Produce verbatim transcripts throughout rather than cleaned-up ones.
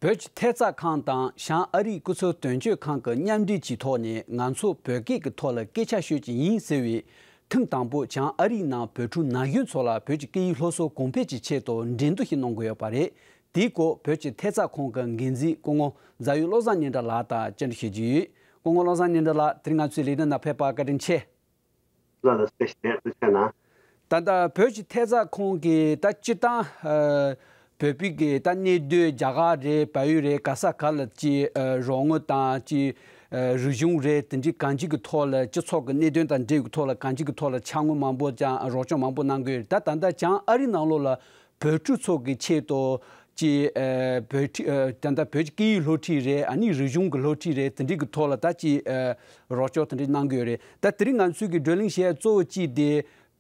བོད་ཀྱི་ཐེབས་རྩ་ཁང་དང་བྱང་ཨ་རིའི་སྐུ་ཚབ་དོན་གཅོད་ཁང་གི་མཉམ་འབྲེལ་གྱི་ཐོག་ནས་ང་ཚོ་བོད་སྐད་ཀྱི་ཐོག་ལ་སྐད་ཆ་ཤོད་ཀྱི་ཡིན་ཟེར་བའི། ཐེངས་དང་པོ་བྱང་ཨ་རིའི་ནང་བོད་ཕྲུག་ན་གཞོན་ཚོ་ལ་བོད་ཀྱི་སྐད་ཡིག་སློབ་གསོ་གོང་འཕེལ་གྱི་ཆེད་དུ་འགྲན་བསྡུར་ཞིག་གནང་གི་ཡོད་པ་རེད། དེའི་སྐོར་བོད་ཀྱི་ཐེབས་རྩ་ཁང་གི་འགན་འཛིན་སྐུ་ངོ་རྫ་ཡུལ་བློ་བཟང་སྙན་གྲགས་ལགས་དང་བཅར་འདྲི་ཞུ་རྒྱུ་ཡོད། སྐུ་ངོ་བློ་བཟང་སྙན་གྲགས་ལགས། དེ་རིང་ང་ཚོའི་ལས་རིམ་ནང་ཕེབས་པར་བཀའ་དྲིན་ཆེ། ལགས་ལགས། བཀྲ་ཤིས་བདེ་ལེགས། ཐུགས་རྗེ་གནང་། ད་ལྟ་བོད་ཀྱི་ཐེབས་རྩ་ཁང་གིས་ད་སྤྱིར་བཏང་། ཨ། བོད་པའི་གི་ད་གནད་དོན་རྒྱ་གར་རེད། བལ་ཡུལ་རེད། ག་ས་ག་ལ་ཅིག་ཨ། རོགས་དངུལ་དང་ཅིག་ཨ། རིག་གཞུང་རེད། དེ་འདྲའི་གང་ཅིའི་གི་ཐོག་ལ་སྤྱི་ཚོགས་ཀྱི་གནད་དོན་དང་འབྲེལ་བའི་ཐོག་ལ་གང་ཅིའི་གི་ཐོག་ལ་ཕྱག་དངུལ་མང་པོ་ཀྱང་རོགས་སྐྱོར་མང་པོ་གནང་གི་ཡོད་རེད། ད་ད་ལྟ་བྱང་ཨ་རི་ནང་ལོགས་ལ་བོད་ཕྲུག་ཚོ་གི་ཆེད་དུ་ཅིག་ཨ། བོད་ཁྲིད་ཨ། ད་ལྟ་བོད་ཀྱི་སྐད་ཡིག་སློབ་ཁྲིད་རེད། ཨ་ནི་རིག་གཞུང་གི་སློབ་ཁྲིད་རེད། དེ་འདྲའི་གི་ཐོག་ལ་ད་ཅིག་ཨ། རོགས་སྐྱོར་དེ་འདྲ་གནང་གི་ཡོད་རེད། ད་དེ་རིང་ང་ཚོའི་གི་བགྲོ་གླེང་བྱེད་ཡ་གཙོ་བོ་གཅིག་དེ་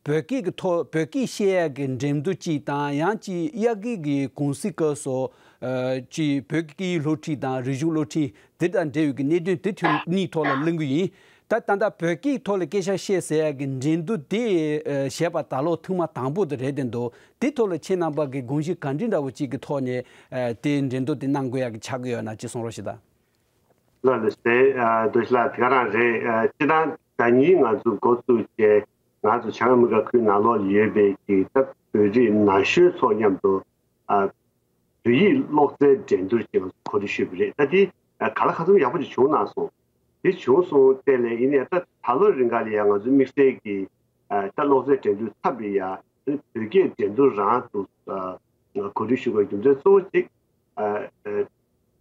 བོད་སྐད་ཀྱི་ཐོག་བོད་སྐད་བཤད་ཡ་གི་འགྲན་བསྡུར་གཅིག་དང་། ཡང་ཅིག་དབྱར་ཁའི་གི་གུང་སེང་སྐབས་སུ་ཨ། ཅིག་བོད་ཀྱི་སྐད་ཡིག་སློབ་ཁྲིད་དང་རིག་གཞུང་སློབ་ཁྲིད་དེ་དང་འབྲེལ་བའི་གི་གནད་དོན་དེ་ཐོག་གཉིས་ཐོག་ལ་གླེང་གི་ཡིན། ད་ད་ལྟ་བོད་སྐད་ཐོག་ལ་སྐད་ཆ་བཤད་ཟེར་ཡ་གི་འགྲན་བསྡུར་དེ་ཨ། བྱས་པ་ད་ལོ་ཐེངས་མ་དང་པོ་དེ་རེད་བསྡད་འདུག་དེ་ཐོག་ལ་ཁྱེད་རྣམ་པ་གི་དགོངས་གཞི་ག་འདྲ་འདྲ་བོ་གཅིག་གི་ཐོག་ནས་ཨ། དེ་འགྲན་བསྡུར་དེ་གནང་དགོས་ཡ་གི་ཆགས་ཀྱི་ཡོད་ན་ཅིག་གསུང་རོགས་ཞུ་དང་། ལགས་ལགས་སེ། ཨ། རྡོ་རྗེ་ལགས། དེ་ག་རང་རེད། ཨ། སྤྱིར་བཏང་ཟླ་ཉིན་ང་ཚོ་འགོ་བཙུགས་བྱས་ང་ཚོ་བྱང་ཨ་མི་རི་ཀ་ཁུལ་ནང་ལོགས་ལ་ཡོད་པའི་གི་ད་བོད་རིགས་ན་གཞོན་ཚོ་མཉམ་དུ། ཨ། བོད་ཡིག་ཀློག་རྩལ་འགྲན་བསྡུར་ཅིག་ང་ཚོ་གོ་སྒྲིག་ཞུས་པ་རེད། ད་དེ་ཨ། གང་ལ་གང་འཚམ་ཡག་པོ་ཅིག་བྱུང་གནང་སོང་། དེ་བྱུང་སོང་དེ་ལས་ཡིན་ནའི་ད་ད་ལོ་རིང་ག་ལ་ཡང་ང་ཚོ་དམིགས་བསལ་གྱི་ཨ། ད་ཀློག་རྩལ་འགྲན་བསྡུར་ཚབ་ལ་ཡ་བོད་སྐད་འགྲན་བསྡུར་རང་དུ་ཨ། གོ་སྒྲིག་ཞུ་དགོས་རྒྱུ་མཚན་གཙོ་བོ་གཅིག་ཨ། ཨ།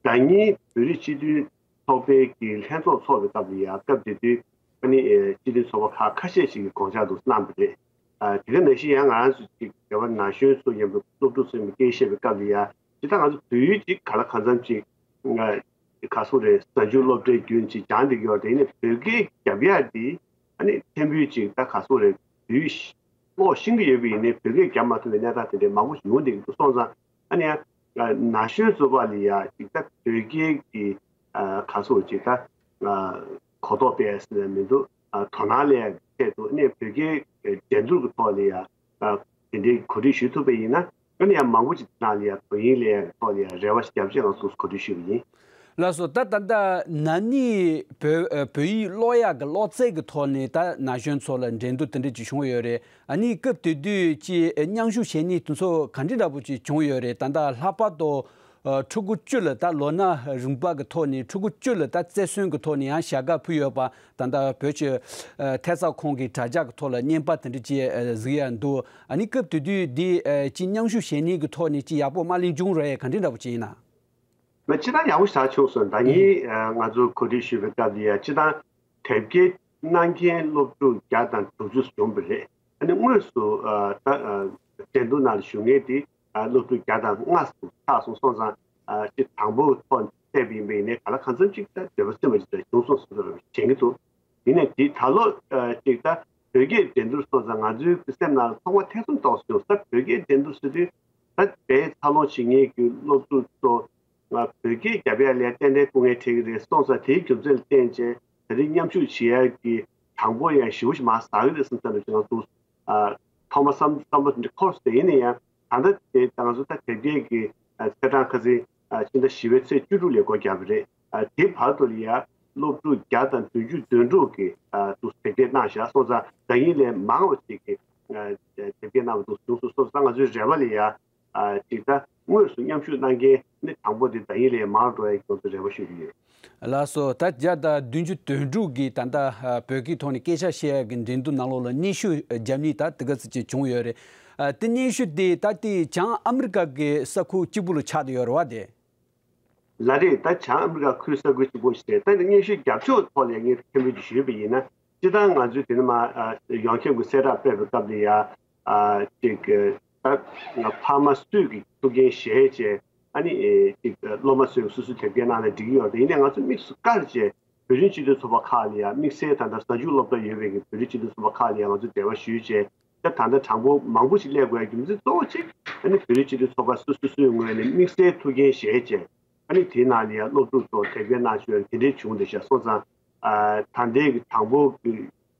ཟླ་ཉིན་བོད་རིགས་སྤྱི་མཐུན་ཚོགས་པའི་གི་ལྷན་ཚོགས་ཚོགས་པའི་སྐབས་ལ་ཡ་སྐབས་དེ་དུས་ཨ་ནི་ཨ། སྤྱི་མཐུན་ཚོགས་པ་ཁག་ཁ་ཤས་ཤིག་གིས་དགོངས་འཆར་དུ་གནང་བ་རེད། ཨ། དེ་ག་ནང་བཞིན་ཡང་ང་རང་ཚོ་ཅིག་སྡེ་བ་ན་གཞོན་ཚོ་མཉམ་དུ་སློབ་ཕྲུག་ཚོའི་སྐད་བཤད་པའི་སྐབས་ལ་ཡ་ཇི་ལྟར་ང་ཚོ་བོད་ཡིག་ཅིག་ག་ལ་གང་འཚམ་ཅིག་ང་ག་སོ་རེད། གཟའ་མཇུག་སློབ་གྲྭའི་རྒྱུན་ཅིག་སྦྱང་བསྡད་ཀྱི་ཡོད་རེད། དེ་ནས་བོད་སྐད་རྒྱབ་ཡག་འདི་ཨ་ནི་ཕྲན་བུ་ཅིག་ད་ག་སོ་རེད། བོད་ཡིག་ཀློག་ཤེས་ཀྱི་ཡོད་པ་ཡིན་ནའི་བོད་སྐད་རྒྱབ་མ་ཐུབ་པའི་གནས་སྟངས་དེ་འདྲའི་མང་པོ་ཞིག་ཡོང་བསྡད་ཀྱི་འདུག་སོང་ཙང་ཨ་ནི་ཡང་ན་གཞོན་ཚོ་བ་ལ་ཡ་ཅིག་ད་བོད་སྐད་ཀྱི་ཨ། ག་སོ་ཅིག་ད་ཨ། གོ་རྟོགས་སྤེལ་ཟེར་ན་མི་འདུག་ཨ། དོ་སྣང་སླེབས་ཡག་གི་ཆེད་དུ་ཨ་ནི་བོད་སྐད་འགྲན་བསྡུར་གྱི་ཐོག་ལ་ཡ་ཨ། དེ་འདྲའི་གོ་སྒྲིག་ཞུ་ཐུབ་པ་ཡིན་ན་ཨ་ནི་ཡང་མང་པོ་ཅིག་དེ་ནང་ལ་ཡ་དོ་དབྱིངས་སླེབས་ཡག་གི་ཐོག་ལ་ཡ་རེ་བ་ཞིག་བརྒྱབ་བྱས་ང་ཚོས་གོ་སྒྲིག་ཞུས་པ་ཡིན། ལགས་སོ། ད་ད་ལྟ་ན་ནིང་བོད་ཨ། བོད་ཡིག་ཀློག་ཡག་གི་ཀློག་རྩལ་གྱི་ཐོག་ནས་ད་ན་གཞོན་ཚོ་ལ་འགྲན་བསྡུར་དེ་འདྲ་ཅིག་བྱུང་ཡོད་རེད། ཨ་ནི་སྐབས་དེ་དུས་ཀྱི་མཉམ་ཞུགས་བྱེད་མཁན་དེ་ཚོ་ག་འདྲ་འདྲ་པོ་ཅིག་བྱུང་ཡོད་རེད། ད་ལྟ་ལྷག་པར་དུ་ཨ། ཕྲུ་གུ་བཅུ་ལ་ད་ལོ་ན་རིམ་པ་གི་ཐོག་ནས་ཕྲུ་གུ་བཅུ་ལ་ད་རྩེར་སོན་གྱི་ཐོག་ནས་ཡང་བྱ་དགའ་ཕུལ་ཡོད་པ་ད་ལྟ་བོད་ཀྱི་ཨ། ཐེབས་རྩ་ཁང་གི་དྲ་རྒྱ་གི་ཐོག་ལ་བརྙན་པར་དེ་འདྲ་ཅིག་ཨ། གཟིགས་ཡག་འདུག་ཨ་ནི་སྐབས་དེ་དུས་འདི་ཨ། ཅིག་མཉམ་ཞུགས་བྱེད་མཁན་གྱི་ཐོག་ནས་ཅིག་ཡག་པོ་མ་གླེང་བྱུང་རེད། ག་འདྲ་འདྲ་པོ་ཅིག་ཡིན་ན། མ་སྤྱིར་བཏང་ཡག་པོ་ཞེ་དྲག་བྱུང་སོང་། ཟླ་ཉིན་ཨ། ང་ཚོ་གོ་སྒྲིག་ཞུས་པའི་སྐབས་དེ་ཡ་སྤྱིར་བཏང་དེབ་སྐྱེལ་གནང་མཁན་སློབ་ཕྲུག་བརྒྱ་དང་དྲུག་ཅུ་བྱུང་བ་རེད། ཨ་ནི་དངོས་སུ་ཨ། ད་ཨ། འགྲན་བསྡུར་ནང་ལ་ཞུགས་མཁན་དེ་ཨ། སློབ་ཕྲུག་བརྒྱ་དང་ལྔ་སུ་ཆགས་སོང་། སོང་ཙང་ཨ། སྤྱི་དང་པོ་ཐོག་བལྟས་པ་ཡིན་པ་ཡིན་ནའི་གང་ལ་གང་འཚམ་ཅིག་ད་འདོད་པ་སེམས་པ་ཅིག་ད་བྱུང་སོང་ཟེར་ནས་དྲན་གྱི་འདུག་ཡིན་ནའི་དེ་ད་ལོ་ཨ། ཅིག་ད་བོད་སྐད་འགྲན་བསྡུར་སོང་ཙང་ང་ཚོའི་སེམས་ནང་ལ་ཐོག་མ་ཐེ་ཚོམ་ཏོག་ཙམ་བྱུང་། ད་བོད་སྐད་འགྲན་བསྡུར་ཟེར་དུས་ད་དཔེ་འཚར་ལོངས་བྱེད་མཁན་གྱི་སློབ་ཕྲུག་ཚོ་ང་བོད་སྐད་རྒྱབ་ཡག་ལ་ཏན་ཏན་སྐུ་ངལ་འཕྲད་ཀྱི་རེད། སོང་ཙང་དེའི་རྒྱུ་མཚན་ལ་བརྟེན་བྱས་ད་རེས་མཉམ་ཞུགས་བྱེད་ཡག་གི་གྲངས་འབོར་ཡང་ཞེ་པོ་ཞིག་མར་ཟག་གི་རེད་བསམ་བསམ་ནས་ང་ཚོ་ཨ། ཐོག་མ་བསམ་བསམ་བློ་དེ་འདྲ་འཁོར་སོང་། ཡིན་ན་ཡང་ད་ལྟ་དེ་ད་ང་ཚོ་ད་དེབ་སྐྱེལ་གྱི་ཨ། ཚེས་གྲངས་ཁ་སང་ཨ། ཕྱི་ཟླ་བཞི་པའི་ཚེས་བཅུ་དྲུག་ལ་སྒོ་བརྒྱབ་པ་རེད། ཨ། དེ་བར་དུ་ལ་ཡ་སློབ་ཕྲུག་བརྒྱ་དང་བདུན་ཅུ་དོན་དྲུག་གིས་ཨ། འདུག་དེབ་སྐྱེལ་གནང་བཞག་སོང་ཙང་ཟླ་ཉིན་ལས་མང་བ་ཞིག་གིས་ཨ། དེབ་སྐྱེལ་གནང་བ་འདུག་བྱུང་སོང་། སོང་ཙང་ང་ཚོའི་རེ་བ་ལ་ཡ། ཨ། ཅིག་ད་དངོས་སུ་མཉམ་ཞུགས་གནང་མཁན་ནི་དང་པོ་དེ་ཟླ་ཉིན་ལས་མང་འགྲོ་ཡ་གི་ང་ཚོ་རེ་བ་ཞུ་གི་ཡོད། ལགས་སོ། ད་བརྒྱ་དང་བདུན་ཅུ་དོན་དྲུག་གིས་ད་ལྟ་ཨ། བོད་སྐད་ཐོག་ནས་སྐད་ཆ་བཤད་ཡ་གི་འགྲན་བསྡུར་ནང་ལོགས་ལ་སྙན་ཞུ་བརྒྱབ་མཁན་ད་དེ་ག་ཚོད་ཅིག་བྱུང་ཡོད་རེད། ཨ། དེ་སྙན་ཞུ་དེ་ད་ལྟའི་བྱང་ཨ་མི་རི་ཀ་གི་ས་ཁུལ་གཅིག་པུ་ལ་ཆགས་བསྡད་ཡོད་རེད་བ་དེ། ལགས་རེད། ད་བྱང་ཨ་མི་རི་ཀ་ཁུལ་ས་ཁུལ་གཅིག་པོ་ཞིག་རེད། ད་ནི་སྙན་ཞུ་རྒྱབ་ཕྱོགས་ཐོག་ལ་ངས་མཐུན་པོ་ཅིག་ཞུས་པ་ཡིན་ན། སྤྱིར་བཏང་ང་ཚོས་དེ་ནི་མ་ཨ། ཡོངས་ཁྱབ་ཀྱི་གསལ་བསྒྲགས་སྤེལ་བའི་སྐབས་ལ་ཡ། ཨ། ཅིག་ད་ཕ་མ་སུས་ཀྱི་ཐུགས་འགན་བཞེས་བྱས་ཨ་ནི་ཨེ། ཅིག་སློབ་མ་ཚོས་སོ་སོའི་དེབ་སྐྱེལ་གནང་ན་འགྲིག་གི་ཡོད་རེད། ཡིན་ནའི་ང་ཚོ་དམིགས་སུ་བཀར་བྱས་བོད་རིགས་སྤྱི་མཐུན་ཚོགས་པ་ཁག་ལ་ཡ། དམིགས་བསལ་ད་ལྟ་གཟའ་མཇུག་སློབ་གྲྭ་ཡོད་པའི་གི་བོད་རིགས་སྤྱི་མཐུན་ཚོགས་པ་ཁག་ལ་ཡ་ང་ཚོས་འབྲེལ་བ་ཞུས་བྱས། ད་ད་ལྟ་གྲངས་འབོར་མང་པོ་ཞིག་སླེབས་དགོས་ཡ་རྒྱུ་མཚན་གཙོ་བོ་གཅིག་ཨ་ནི་བོད་རིགས་སྤྱི་མཐུན་ཚོགས་པ་སོ་སོ་སོའི་ངོས་ནས་དམིགས་བསལ་ཐུགས་འགན་བཞེས་བྱས། ཨ་ནི་དེའི་ནང་ལ་ཡང་སློབ་ཕྲུག་ཚོ་དེབ་སྐྱེལ་གནང་ཆོག་དེ་འདྲས་བྱུང་བསྡད་ཤག་སོང་ཙང་། ཨ། ད་ལྟའི་གི་དང་པོ་གི་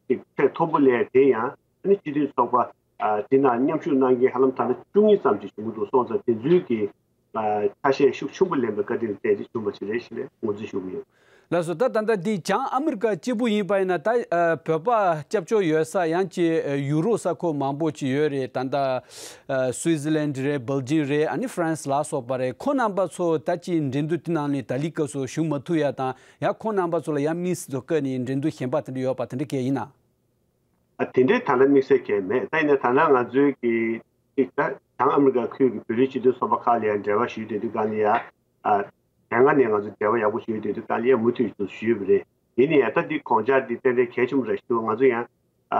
ཅིག་ཚད་མཐོན་པོ་ལས་དེ་ཡང་ཨ་ནི་སྤྱི་མཐུན་ཚོགས་པ་ཨ་དེ་ནང་མཉམ་ཞུགས་གནང་མཁན་ཧ་ལམ་ད་ལྟ་བཅུ་གཉིས་ཙམ་ཅིག་བྱུང་གི་འདུག་སོང་ཙང་དེ་ཚོའི་གི་ ཆ་ཤས་ཤུགས་ཆེན་པོ་ལེན་པའི་བཀའ་དྲིན་ལ་བརྟེན་ཏེ་བྱུང་བ་ཞིག་རེད་ཞེས་ནས་ངོས་འཛིན་ཞུ་གི་ཡོད། ལགས་སོ། ད་ད་ལྟ་འདི་བྱང་ཨ་མི་རི་ཀ་གཅིག་པུ་ཡིན་པ་ཡིན་ན། ད་ཨ་བོད་པ་སྐྱབས་བཅོལ་ཡོད་ས་ཡང་ཅིག་ཨ་ཡུ་རོབ་ས་ཁུལ་མང་པོ་ཅིག་ཡོད་རེད། ད་ལྟ་ཨ་སུའི་ཛི་ལན་རེད། སྦེལ་ཇམ་རེད། ཨ་ནི་ཧྥ་རན་སི་ལ་སོགས་པ་རེད། ཁོང་རྣམ་པ་ཚོ་ད་ཅིག་འགྲན་བསྡུར་དེ་ནང་ནས་ད་ལི་སྐབས་སུ་ཞུགས་མ་ཐུབ་ཡ་དང་། ཡང་ཁོང་རྣམ་པ་ཚོ་ལ་ཡང་དམིགས་བསལ་དུ་བཀོད་ནས་འགྲན་བསྡུར་གཞན་པ་དེ་འདྲ་ཡོད་པ་དེ་འདྲ་གས་ཡིན་ན། ཨ་དེ་འདྲའི་ད་ལྟ་དམིགས་བསལ་གང་ཡང་མེད། ད་ཡིན་ན་ད་ལྟ་ང་ཚོའི་གི་གཅིག་ད་བྱང་ཨ་མི་རི་ཀ་ཁུལ་གྱི་བོད་རིགས་སྤྱི་མཐུན་ཚོགས་པ་ཁག་ལ་ཡང་འབྲེལ་བ་ཞུས་བསྡད་དུས་སྒང་ལ་ཡང་། ཨ་དེ་སྔ་ནས་ང་ཚོ་འབྲེལ་བ་ཡག་པོ་ཞུས་བསྡད་དུས་སྒང་ལ་ཡང་མུ་མཐུད་དུ་ཞུས་པ་རེད། ཡིན་ན་ཡང་ད་འདི་དགོངས་འཆར་འདི་ཏན་ཏན་གལ་ཆེན་པོ་རེད་ཞུ། ང་ཚོ་ཡང་ཨ་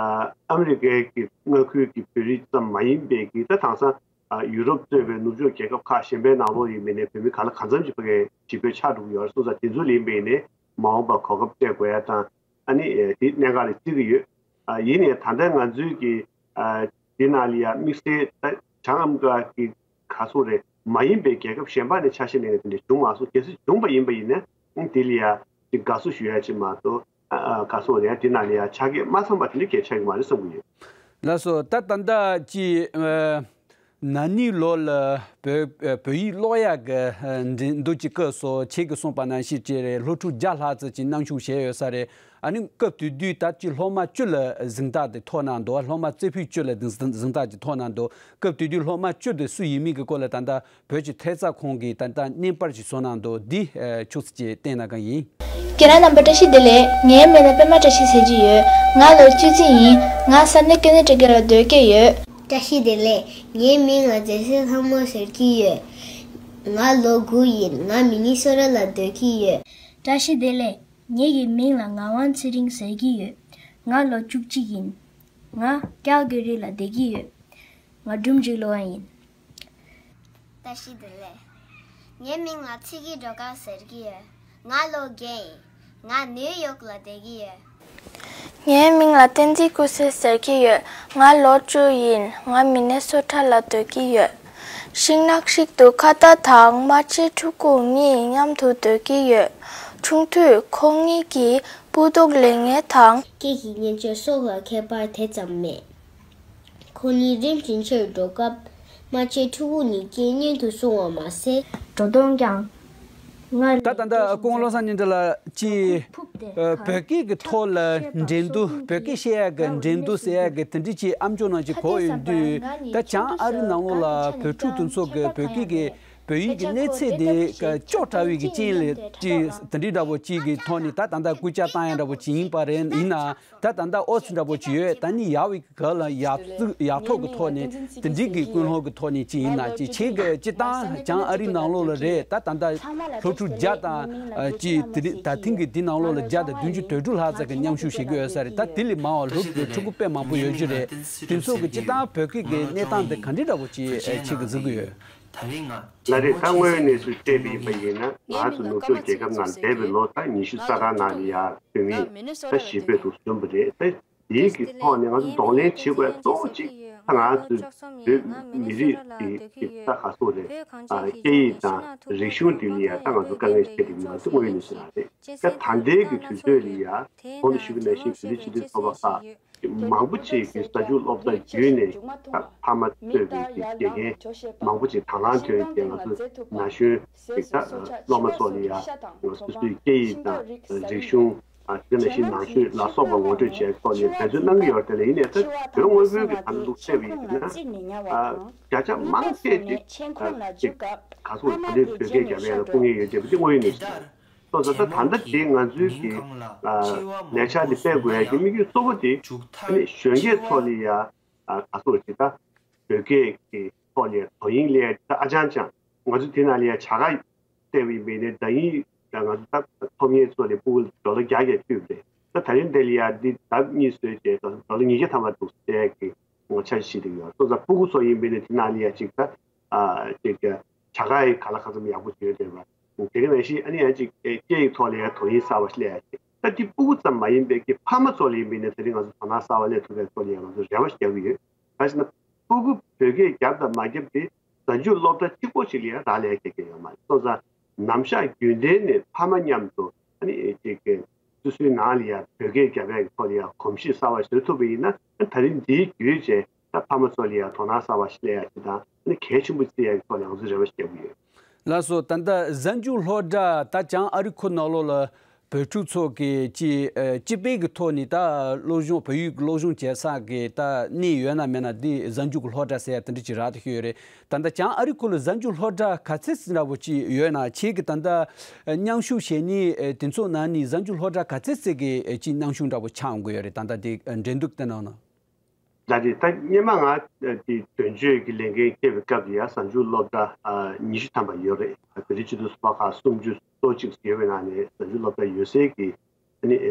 ཨ་མི་རི་ཀའི་གི་མངའ་ཁུལ་གྱི་བོད་རིགས་ཙམ་མ་ཡིན་པའི་གི་ད་དེང་སང་ཨ་ཡུ་རོབ་གཙོས་པའི་ནུབ་ཕྱོགས་རྒྱལ་ཁབ་ཁག་གཞན་པའི་ནང་ལོགས་ཡིན་པའི་ནས་བོད་མི་ག་ལ་གང་འཚམ་ཅིག་ཕ་གིའི་ཞི་རྒོལ་ཆགས་འགྲོ་གི་ཡོད་རེད། སོང་ཙང་དེ་ཚོ་ལ་ཡིན་པའི་ནས་མ་འོངས་པར་གོ་སྐབས་སྤྲད་དགོས་ཡ་དང་། ཨ་ནི་ཨེ་དེ་གནད་འགག་རེད་བརྩི་གི་ཡོད། ཨ་ཡིན་ནའི་ད་ལྟ་ང་ཚོའི་གི་ཨ་འདི་ནང་ལ་ཡ་དམིགས་བསལ་ད་བྱང་ཨ་མི་རི་ཀ་གི་ག་སོག་རེད་མ་ཡིན་པའི་རྒྱལ་ཁབ་གཞན་པ་ནས་ཆ་ཤས་ལེན་མཁན་དེ་འདྲ་བྱུང་མ་སོང་། གལ་སྲིད་བྱུང་བ་ཡིན་པ་ཡིན་ན་ཨང་དེ་ལ་ཡ་ཅིག་དགའ་བསུ་ཞུ་ཡ་ཅིག་མ་གཏོགས། ཨ་ཨ་ག་སོག་རེད་ཡ་འདི་ནང་ལ་ཡ་ཆ་རྐྱེན་མ་ཚང་བ་དེ་འདྲ་གས་ཆགས་ཀྱི་མ་རེད་བསམ་གྱི་ཡོད། ལགས་སོ། ད་ད་ལྟ་ཅིག་ཨ་ན་ནིང་ལོ་ལ་བོད་བོད་ཡིག་ཀློག་ཡག་གི་འགྲན་བསྡུར་གྱི་སྐབས་སུ་ཁྱེད་ཀྱིས་གསུངས་པ་ནང་བཞིན་བྱས་རེད། སློབ་ཕྲུག་བརྒྱ་ལྷག་ཙམ་ཅིག་མཉམ་ཞུགས་བྱས་ཡོད་ས་རེད། ཨ་ནི་སྐབས་དེ་དུས་ད་ཅིག་སློབ་མ་བཅུ་ལ་གཟེངས་རྟགས་དེ་ཐོབ་གནང་འདུག་སློབ་མ་རྩེ་ཕུད་བཅུ་ལ་གཟེངས་རྟགས་ཅིག་ཐོབ་གནང་འདུག་སྐབས་དེ་དུས་སློབ་མ་བཅུ་དེ་སུ་ཡིན་མིན་གྱི་སྐོར་ལ་ད་ལྟ་བོད་ཀྱི་ཐད་གཙང་ཁང་གིས་ད་ལྟ་བརྙན་པར་ཞིག་བཟོ་གནང་འདུག་འདི་ཨ་ཕྱོགས་སུ་ཅིག་བསྟན་ན་གང་ཡིན། ཁྱེད་རང་རྣམ་པ་བཀྲ་ཤིས་བདེ་ལེགས། ངའི་མིང་ལ་པད་མ་བཀྲ་ཤིས་ཟེར་གྱི་ཡོད། ང་ལོ་བཅུ་གཅིག་ཡིན། ང་ས་གནས་ཀུན་ལེགས་གྲོང་ཁྱེར་ལ་སྡོད་ཀྱི་ཡོད། བཀྲ་ཤིས་བདེ་ལེགས། ངའི་མིང་ལ་མཛེས་བཟོད་ལྷ་མོ་ཟེར་གྱི་ཡོད། ང་ལོ་དགུ་ཡིན། ང་མི་ནི་སོ་ཊ་ལ་སྡོད་ཀྱི་ཡོད། བཀྲ་ཤིས་བདེ་ལེགས། ངེད་ཀྱི་མིང་ལ་ངག་དབང་ཚེ་རིང་ཟེར་གྱི་ཡོད། ང་ལོ་བཅུ་གཅིག་ཡིན། ང་ཀལ་གྷི་རི་ལ་བསྡད་ཀྱི་ཡོད། ང་སྒྲུང་འབྲི་སློབ་མ་ཡིན། བཀྲ་ཤིས་བདེ་ལེགས། ངའི་མིང་ལ་ཚེ་སྐྱིད་སྒྲོལ་དཀར་ཟེར་གྱི་ཡོད། ང་ལོ་བརྒྱད་ཡིན། ང་ནིའུ་ཡོག་ལ་བསྡད་ཀྱི་ཡོད། ངའི་མིང་ལ་བསྟན་འཛིན་སྐུ་སྲས་ཟེར་གྱི་ཡོད། ང་ལོ་བཅུ་ཡིན། ང་མི་ནེ་སོ་ཊ་ལ་སྡོད་ཀྱི་ཡོད། ཤིང་ནགས་ཤིག་ཏུ་ཁ་བརྡ་དང་རྨ་ཆེན་ཕྲུ་གུ་གཉིས་མཉམ་དུ་སྡོད་ཀྱི་ཡོད། ཆུང་དུས་ཁོ་གཉིས་ཀྱིས་སྤུ་མདོག་ལེན་མཁན་དང་། སྐད་ཀྱི་སྙན་ཆ་སོགས་ལ་ཁྱད་པར་དེ་ཙམ་མེད། ཁོ་གཉིས་རིམ་བཞིན་ཆེར་འགྲོ་སྐབས་རྨ་ཆེན་ཕྲུ་གུ་གཉིས་སྐད་སྙན་དུ་སོང་བ་མ་ཟད། འགྲོ་སྟངས་ཀྱང་སྔར། ད་ད་ལྟ་སྐུ་ངོ་བློ་བཟང་སྙན་གྲགས་ལགས་ཀྱིས་བོད་སྐད་ཀྱི་ཐོག་ལ་འགྲན་བསྡུར། བོད་སྐད་བཤད་ཡག་གི་འགྲན་བསྡུར་ཟེར་ཡག་གི་དེ་འདྲ་ཅིག་ཨ་མཆོག་ནང་ཅིག་གོ་ཡོང་དུས། ད་བྱང་ཨ་རི་ནང་ལོགས་ལ་བོད་ཕྲུག་དེ་ཚོ་གི་བོད་སྐད་ཀྱི་བོད་ཡིག་གི་གནས་ཚད་དེ་ཅོག་འདྲ་བའི་གི་རྐྱེན་ལས་ཅིག་དེ་འདྲའི་འདྲ་པོ་ཅིག་གི་ཐོག་ནས་ད་ད་ལྟ་སྐུལ་ལྕག་བཏང་ཡག་འདྲ་པོ་ཅིག་ཡིན་པ་རེད། ཡིན་ན། ད་ད་ལྟ་ཨོ་ཙི་འདྲ་པོ་ཅིག་ཡོད། ད་ནི་ཡག་པའི་ག་ལ་ཡག་ཚུགས་ཡག་ཐོག་གི་ཐོག་ནས་དེ་འདྲའི་གི་ཀུན་སློང་གི་ཐོག་ནས་ཅིག་ཡིན་ན་ཅིག་ཁྱེད་ཀྱི་སྤྱི་བཏང་བྱང་ཨ་རིའི་ནང་ལོགས་ལ་རེད། ད་ད་ལྟ་སློབ་ཕྲུག་བརྒྱ་དང་ཅིག་དེ་རིང་ད་ཐེངས་ཀྱི་འདི་ནང་ལོགས་ལ་བརྒྱ་དང་བདུན་ཅུ་དོན་དྲུག་ལྷག་ཙམ་གྱི་མཉམ་ཞུགས་བྱེད་ཀྱི་ཡོད་ས་རེད། ད་དེ་ལས་མང་བ་ལོ་ཕྲུ་གུ་དཔེ་མང་པོ་ཡོད་རྒྱུ་རེད། དེ་ཚོ་གི་སྤྱི་བཏང་བོད་སྐད་ཀྱི་གནས་སྟངས་དེ་ག་འདྲ་འདྲ་པོ་ཅིག་ཁྱེད་ཀྱི་གཟིགས་ཀྱི་ཡོད། ལགས་རེད། ད་དངོས་ཡོད་གནས་ཚུལ་བལྟས་པ་ཡིན་པ་ཡིན་ན་ང་ཚོ་ནུབ་ཕྱོགས་རྒྱལ་ཁབ་ནང་འདས་པའི་ལོ་ད་ཉི་ཤུ་རྩ་གྲངས་ནང་ལ་ཡ་བོད་མི་ད་ཞི་བའི་ཐོག་བྱུང་བ་རེད། ད་དེའི་གི་ཐོག་ནས་ང་ཚོ་གདོང་ལེན་བྱེད་དགོས་གཙོ་བོ་གཅིག་ད་ང་ཚོའི་བོད་མི་རིགས་ཀྱི་ཀྱི་ད་ག་སོག་རེད། ཨ་སྐད་ཡིག་དང་རིག་གཞུང་དེ་ལ་ཡ་ད་ང་ཚོ་དཀའ་ངལ་འཕྲད་ཀྱི་ཡོད། ང་ཚོ་དངོས་ཡོད་གནས་ཚུལ་རང་རེད། ད་ད་ལྟའི་གི་དུས་ཚོད་ལ་ཡ་གོང་དུ་ཞུས་པ་ནང་བཞིན་བོད་རིགས་སྤྱི་མཐུན་ཚོགས་པ་ཁག་མང་པོ་ཅིག་གིས་རྩ་འཛུགས་སློབ་གྲྭ་བརྒྱུད་ནས་ད་ཕ་མ་གཙོས་པའི་དགེ་རྒན་མང་པོ་ཅིག་དང་བླངས་ཐོན་ཏེ་ང་ཚོ་ན་གཞོན་ཅིག་ད་སློབ་མ་ཚོ་ལ་ཡ་སོ་སོའི་སྐད་ཡིག་དང་རིག་གཞུང་དེ་ནང་བཞིན་ནང་ཆོས་ལ་སོགས་པ་ངོ་སྤྲོད་བྱས་ཐོག་ནས་འབད་བརྩོན་གནང་གི་ཡོད་རེད། དེ་ལ་ཡིན་ནའི་ད་བོད་དངོས་པོའི་གི་ད་ལུགས་བལྟས་པ་ཡིན་ན་བརྒྱ་ཆ་མང་ཆེ་ཅིག་ཅིག་ག་སོགས་ད་ལྟའི་བོད་སྐད་རྒྱབ་ཡ་ལ་སྐུ་ངལ་ཡོད་བསྡད་པ་དེ་དངོས་ཡོད་གནས་ཚུལ་རེད། སོང་ཙང་ད་ད་ལྟ་དེ་ང་ཚོའི་གི་ལས་འཆར་འདི་སྤེལ་དགོས་ཡ་གི་དམིགས་ཡུལ་གཙོ་བོ་དེ་ཨ་ནི་གཞོན་སྐྱེས་ཚོ་ལ་ཡ་ག་སོགས་ཅིག་ད་བོད་སྐད་ཀྱི་ཐོག་ལ་དོ་དབྱིངས་སླེབས་ཡ་ད་ཨ་ཅང་ཅང་ང་ཚོ་དེ་ནང་ལ་ཡ་བྱ་དགའ་སྤྲད་པ་ཡིན་པས་ནས་ད་ཡིན་ད་ང་ཚོ་ད་ཐོབ་མཁན་ཚོ་ལ་ཕྲུ་གུ་ཌོ་ལར་བརྒྱ་བརྒྱ་སྤྲད་པ་རེད། ད་ད་རིང་འདི་ལ་ཡ་འདི་ལྡབ་གཉིས་བཟོས་བྱས་ད་ཌོ་ལར་ཉིས་བརྒྱ་ཐམ་པ་འདུག་ཟེར་གི་ངོ་འཆར་ཞིག་འདུག་ཡོད། སོང་ཙང་ཕྲུ་གུ་ཚོ་ཡིན་པས་ནས་དེ་ནང་ལ་ཡ་ཅིག་ད་ཨ་ཅིག་བྱ་དགའ་ཡི་ག་ལ་ག་ཚོད་ཡག་པོ་བྱོས་བསྡད་པ། དེ་ག་ནང་བཞིན་ཨ་ནི་ཡང་ཅིག་སྐད་ཡིག་ཐོག་ལ་ཡང་དོ་དབྱིངས་གསར་བ་ཞིག་སླེབས་ཡ་ཅིག་ད་འདི་ཕྲུ་གུ་ཙམ་མ་ཡིན་པའི་གི་ཕ་མ་ཚོ་ལ་ཡིན་པས་ནས་དེ་རིང་ང་ཚོ་དོ་སྣང་གསར་བ་སླེབས་ཐུབ་པའི་ཐོག་ལ་ཡང་ང་ཚོ་རེ་བ་ཞིག་རྒྱག་གི་ཡོད། ག་ཟེར་ན་ཕྲུ་གུ་བོད་སྐད་རྒྱབ་དང་མ་རྒྱབ་དེ་རྩ་འཛུགས་སློབ་གྲྭ་གཅིག་པོ་ཞིག་ལ་ཡང་རག་ལས་ཀྱི་ཡོད་མ་རེད། སོང་ཙང་ནམ་ཞག་རྒྱུན་ལྡན་ནས་ཕ་མ་མཉམ་དུ་ཨ་ནི་ཅིག་གི་སོ་སོའི་ནང་ལ་ཡང་བོད་སྐད་རྒྱབ་ཡ་གི་ཐོག་ལ་ཡང་གོམས་གཤིས་གསར་བ་བཟོ་ཐུབ་པ་ཡིན་ན་ཨ་ད་རིང་འདིའི་བརྒྱུད་བྱས་ད་ཕ་མ་ཚོ་ལ་ཡང་དོ་སྣང་གསར་བ་ཞིག་སླེབས་ཡ་ཞིག་དང་ཨ་ནི་གལ་ཆེན་པོ་བརྩི་ཡ་གི་ཐོག་ལ་ང་ཚོས་རེ་བ་ཞིག་རྒྱག་གི་ཡོད། ལགས་སོ། ད་ལྟ་གཟའ་མཇུག་སློབ་གྲྭ་ད་བྱང་ཨ་རི་ཁུལ་ནང་ལོགས་ལ་བོད་ཕྲུག་ཚོ་གི་ཅི་ཨ་སྤྱི་པའི་གི་ཐོག་ནས་ད་སློབ་སྦྱོང་བོད་ཡིག་གི་སློབ་སྦྱོང་བྱེད་ས་གི་ད་གནས་ཡོད་ན་མེད་ན་འདི་གཟའ་མཇུག་གི་སློབ་གྲྭ་ཟེར་ཡ་དེ་འདྲ་ཅིག་རག་ཏུ་ཤོད་ཡོད་རེད། ད་ལྟ་བྱང་ཨ་རི་ཁུལ་ལ་གཟའ་མཇུག་སློབ་གྲྭ་ག་ཚད་ཙམ་འདྲ་པོ་ཅིག་ཡོད་ན། ཁྱེད་ཀྱི་ད་ལྟ་མཉམ་ཞུགས་བྱེད་མཁན་དེ་ཚོ་ནང་ནས་གཟའ་མཇུག་སློབ་གྲྭ་ག་ཚད་ཙམ་གི་ཅི་མཉམ་ཞུགས་འདྲ་པོ་ཆགས་འོང་གི་ཡོད་རེད། ད་ལྟ་དེ་འགྲན་བསྡུར་དེ་ནང་ན། ད་དེ་ད་སྔོན་མ་ང་དེ་དོན་གཅོད་ཀྱི་ལས་འགན་འཁྱེར་བའི་སྐབས་ལ་ཡ་གཟའ་མཇུག་སློབ་གྲྭ་ཉི་ཤུ་ཐམ་པ་ཡོད་རེད། བོད་རིགས་སྤྱི་མཐུན་ཚོགས་པ་ཁག་སུམ་ཅུ་སོ་གཅིག་ཡོད་པའི་ནང་ནས་གཟའ་མཇུག་སློབ་གྲྭ་ཡོད་སའི་གི་ཨ་ནི་ད་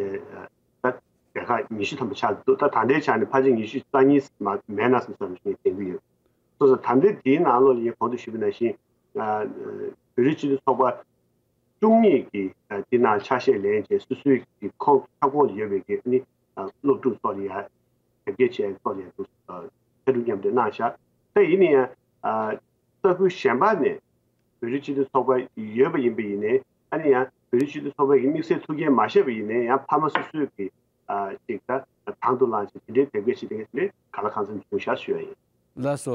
སྡེ་ཁག་ཉི་ཤུ་ཐམ་པ་ཆགས་འདུག་ད་ད་ལྟའི་ཆ་ནས་ཕལ་ཆེར་ཉི་ཤུ་རྩ་གཉིས་མ་མེད་ན་བསམ་བསམ་ཞིག་དྲན་གྱི་ཡོད། སོ་སོ་ད་ལྟའི་དེའི་ནང་ལོགས་ལ་ངས་གོང་དུ་ཞུས་པ་ནང་བཞིན་བོད་རིགས་སྤྱི་མཐུན་ཚོགས་པ་བཅུ་གཉིས་ཀྱིས་འདི་ནང་ཆ་ཤས་ལེན་བྱས་སོ་སོའི་གི་ཁོངས་ཁྱབ་ཁོངས་ལ་ཡོད་པའི་གི་ཨ་ནི་སློབ་ཕྲུག་ཚོ་ལ་ཡ་དེབ་སྐྱེལ་བྱས་ཚོ་ལ་ཡ་འདུག་ཕྱར་གྲུ་མཉམ་འབྲེལ་གནང་བཞག་ད་ཡིན་ན་ཡང་ས་ཁུལ་གཞན་པ་ནས་བོད་རིགས་སྤྱི་མཐུན་ཚོགས་པ་ཡོད་པ་ཡིན་པ་ཡིན་ནའི་ཨ་ནི་ཡང་བོད་རིགས་སྤྱི་མཐུན་ཚོགས་པའི་གི་དམིགས་བསལ་ཐུགས་འགན་མ་བཞེས་པ་ཡིན་ནའི་ཡང་ཕ་མ་སོ་སོའི་གི་ཅིག་ད་དང་དུ་བླངས་བྱས་དེ་འདྲའི་དེབ་སྐྱེལ་བྱེད་མཁན་ག་ལ་གང་འཚམ་བྱུང་བཞག་ཞུ་ཡ་ཡིན། ལགས་སོ།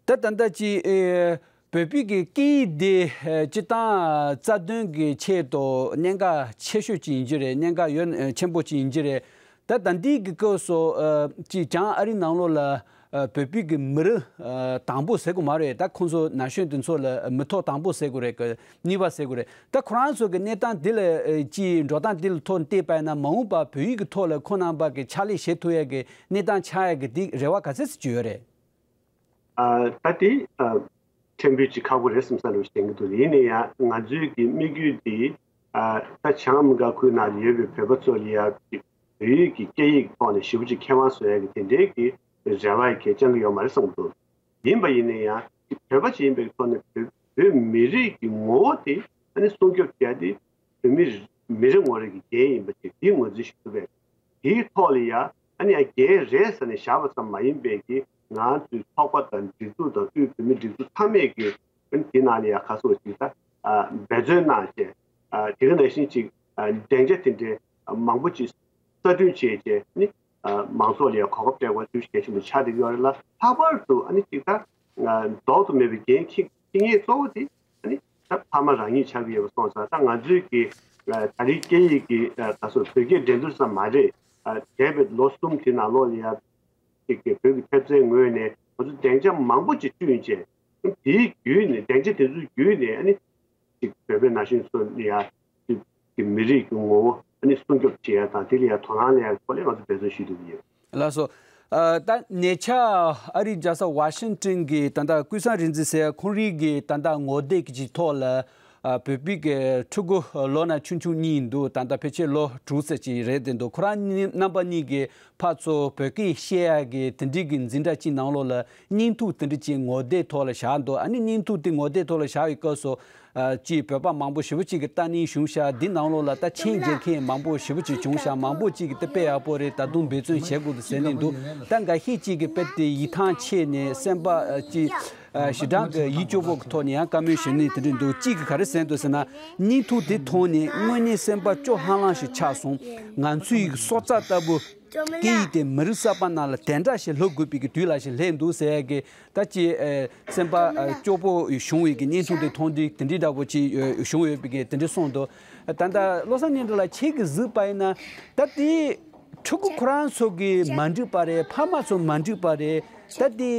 ད་ད་ལྟ་ཅི་ཨེ་བོད་པའི་གི་སྐད་ཡིག་འདི་ཨེ་སྤྱི་བཏང་རྩ་དོན་གི་ཆེད་དུ་གནད་འགག་ཆེ་ཤོས་ཅིག་ཡིན་གྱི་རེད། གནད་འགག་ཡོད་ཨེ་ཆེན་པོ་ཅིག་ཡིན་གྱི་རེད། ད་ད་འདི་གི་སྐབས་སུ་ཨེ་ཅི་བྱང་ཨ་རི་ནང་ལོགས་ལ་ཨེ་བོད་པའི་གི་མི་རིགས་ཨེ་དང་པོ་ཟེར་དགོས་མ་རེད། ད་ཁོང་ཚོ་ན་གཞོན་དེ་ཚོ་ལ་མི་ཐོག་དང་པོ་ཟེར་དགོས་རེད། གི་གཉིས་པ་ཟེར་དགོས་རེད། ད་ཁོ་རང་ཚོ་གི་གནས་སྟངས་འདི་ལ་ཨེ་ཅི་འགྲོ་སྟངས་འདི་ལ་ཐོག་བལྟས་པ་ཡིན་ན་མ་འོངས་པ་བོད་ཡིག་གི་ཐོག་ལ་ཁོང་རྣམ་པ་གི་ཕྱག་ལས་བྱེད་ཐུབ་ཡ་གི་གནས་སྟངས་ཆགས་ཡ་གི་འདི་རེ་བ་ག་ཚད་ཅིག་ཡོད་རེད། ཨ་ད་དེ་ཨ་ཕྲན་བུ་ཅིག་ཁག་པོ་རེད་བསམ་ས་རེད་དྲན་གྱི་འདུག་ཡིན་ན་ཡང་ང་ཚོའི་གི་དམིགས་ཡུལ་དེ་ཨ་ད་བྱང་ཨ་མི་རི་ཀ་ཁུལ་ནང་ཡོད་པའི་བོད་པ་ཚོ་ལ་ཡ་ཅིག་བོད་ཡིག་གི་སྐད་ཡིག་ཐོག་ནས་ཞེ་པོ་ཅིག་མཁས་དབང་བཟོ་ཡ་གི་དེ་འདྲའི་གི་རེ་བ་ཡི་གེ་བཅང་གི་ཡོད་མ་རེད་བསམ་གྱི་འདུག་ཡིན་པ་ཡིན་ན་ཡང་བོད་པ་ཅིག་ཡིན་པའི་ཐོག་ནས་བོད་བོད་མི་རིགས་ཀྱི་ངོ་བོ་དེ་ཨ་ནི་སྲུང་སྐྱོབ་བྱས་ཏེ་བོད་མི་མི་རེ་ངོ་རེ་གི་རྒྱན་ཡིན་པ་ཅིག་དེ་ངོས་འཛིན་ཞུ་ཐུབ་པས། དེའི་ཐོག་ལ་ཡ་ཨ་ནི་ཡ་རྒྱན་རེད་ཟེར་ནས་བཞག་པ་ཙམ་མ་ཡིན་པའི་གི་ང་ཚོའི་ཚོགས་པ་དང་སྒྲིག་འཛུགས་དང་དབུས་བོད་མི་སྒྲིག་འཛུགས་ཚང་མས་གི་ཨ་ནི་དེ་ནང་ལ་ཡ་ཁ་སོགས་ཅིག་ད་འབད་བརྩོན་གནང་བྱས་དེ་ག་ནང་བཞིན་ཅིག་སྡིངས་ཆ་དེ་འདྲའི་མང་པོ་ཅིག་གསར་སྐྲུན་བྱས་བྱས་ནི། མང་ཚོགས་ལ་ཡང་གོ་སྐབས་སྤྲད་དགོས་ཐུགས་གལ་ཆེན་པོ་ཆགས་བསྡད་ཡོད་རེད་ལ། ལྷག་པར་དུ་ཨ་ནི་ཅིག་ད་ལྡོག་ཏུ་མེད་པའི་འགན་འཁྱེར་འཁྱེར་མཁན་གཙོ་བོ་དེ་ཨ་ནི་ད་ཕ་མ་རང་ཉིད་ཆགས་ཀྱི་ཡོད་པ་སོང་ཙང་། ད་ང་ཚོའི་གི་ད་རེས་སྐད་ཡིག་གི་ད་སོ་བོད་སྐད་འགྲན་བསྡུར་ཙམ་མ་རེད། འདས་པའི་ལོ་གསུམ་དེ་ནང་ལོགས་ལ་ཡང་ཅིག་གི་བོད་ཀྱི་ཐེབས་རྩའི་ངོས་ནས་ང་ཚོ་སྡིངས་ཆ་མང་པོ་ཅིག་བསྐྲུན་བྱས། དེའི་བརྒྱུད་ནས་སྡིངས་ཆ་དེ་ཚོའི་བརྒྱུད་ནས་ཨ་ནི། ཅིག་བོད་པའི་ན་གཞོན་ཚོ་ནི་ཡང་ཅིག་གི་མི་རིགས་ཀྱི་ངོ་བོ་ཨ་ནི་སྲུང་སྐྱོབ་བྱེད་ཡ་དང་དེ་ལ་ཡང་དོ་སྣང་ལེན་ཡ་ཐོག་ལ་ང་ཚོ་འབད་བརྩོན་ཞུ་འདོད་ཡོད། ལགས་སོ། ཨ་ད་ཉེ་ཆར་ཨ་རིའི་རྒྱལ་ས་ཝ་ཤིང་ཊོན་གྱི་ད་ལྟ་ཀུན་བཟང་རིག་འཛིན་ཟེར་ཁོང་རང་གི་ད་ལྟ་ངོ་དེབ་ཀྱི་ཐོག་ལ་ཨ་བོད་པའི་གི་ཕྲུ་གུ་ལོ་ན་ཆུང་ཆུང་གཉིས་འདུག་ད་ལྟ་ཕལ་ཆེར་ལོ་དྲུག་ཙམ་ཅིག་རེད་བསྡད་འདུག་ཁོ་རང་གཉིས་རྣམ་པ་གཉིས་ཀྱི་ཕར་ཚུར་བོད་སྐད་བཤད་ཡ་གི་དེ་འདྲའི་གི་འཛིན་གྲྭ་གཅིག་ནང་ལོགས་ལ་བརྙན་ཐུང་དེ་འདྲ་ཅིག་ངོ་དེབ་ཐོག་ལ་བཞག་འདུག་ཨ་ནི་བརྙན་ཐུང་དེ་ངོ་དེབ་ཐོག་ལ་བཞག་པའི་སྐབས་སུ། ཨ་ཅིག་བོད་པ་མང་པོ་ཞེ་པོ་ཅིག་གིས་ལྟ་ནས་བྱུང་ཤག་འདི་ནང་ལོགས་ལ་ད་མཆན་རྒྱག་མཁན་མང་པོ་ཞེ་པོ་ཅིག་བྱུང་ཤག་མང་པོ་ཅིག་གིས་དེ་དཔེ་ཡག་པོ་རེད། ད་དུང་འབད་བརྩོན་བྱེད་དགོས་འདུག་ཟེར་ནས་འདུག་ད་འགའ་ཤས་ཅིག་གིས་དཔེ་དེ་ཡིད་ཐང་ཆད་ནས་སེམས་པ་ཨ་ཅིག་ཨ་ཞེ་དྲག་གི་ཡིད་སྐྱོ་པོ་གི་ཐོག་ནས་ཡང་བཀའ་མོལ་ཞུ་ནས་དེ་འདྲ་འདུག་གཅིག་གིས་ག་རེ་ཟེར་འདུག་ཟེར་ན། བརྙན་ཐུང་དེ་མཐོང་ནས་དངོས་གནས་སེམས་པ་སྐྱོ་ལྷང་ལྷང་ཞིག་ཆགས་སོང་། ང་ཚོའི་སྲོག་རྩ་ལྟ་བུ། སྐད་ཡིག་དེ་མི་རིགས་གསར་པ་ནང་ལ་དེ་འདྲ་ཞིག་ལྷག་དགོས་པའི་གི་དུས་ལ་ཞིག་སླེབས་འདུག་ཟེར་ཡ་གི་ད་ཅི་ཨེ་སེམས་པ་ཨེ་སྐྱོ་པོ་བྱུང་བའི་གི་བརྙན་ཐུང་དེ་མཐོང་དུས་དེ་འདྲའི་འདྲ་པོ་ཅིག་ཨེ་བྱུང་ཡོད་པའི་གི་དེ་འདྲ་གསུངས་འདུག་ད་ལྟ་བློ་བཟང་སྙན་གྲགས་ལགས་ཁྱེད་ཀྱིས་གཟིགས་པ་ཡིན་ན་ད་དེ་ཕྲུ་གུ་ཁོ་རང་ཚོ་གི་མ་འགྲིག་པ་རེད། ཕ་མ་ཚོ་མ་འགྲིག་པ་རེད། ད་དེ་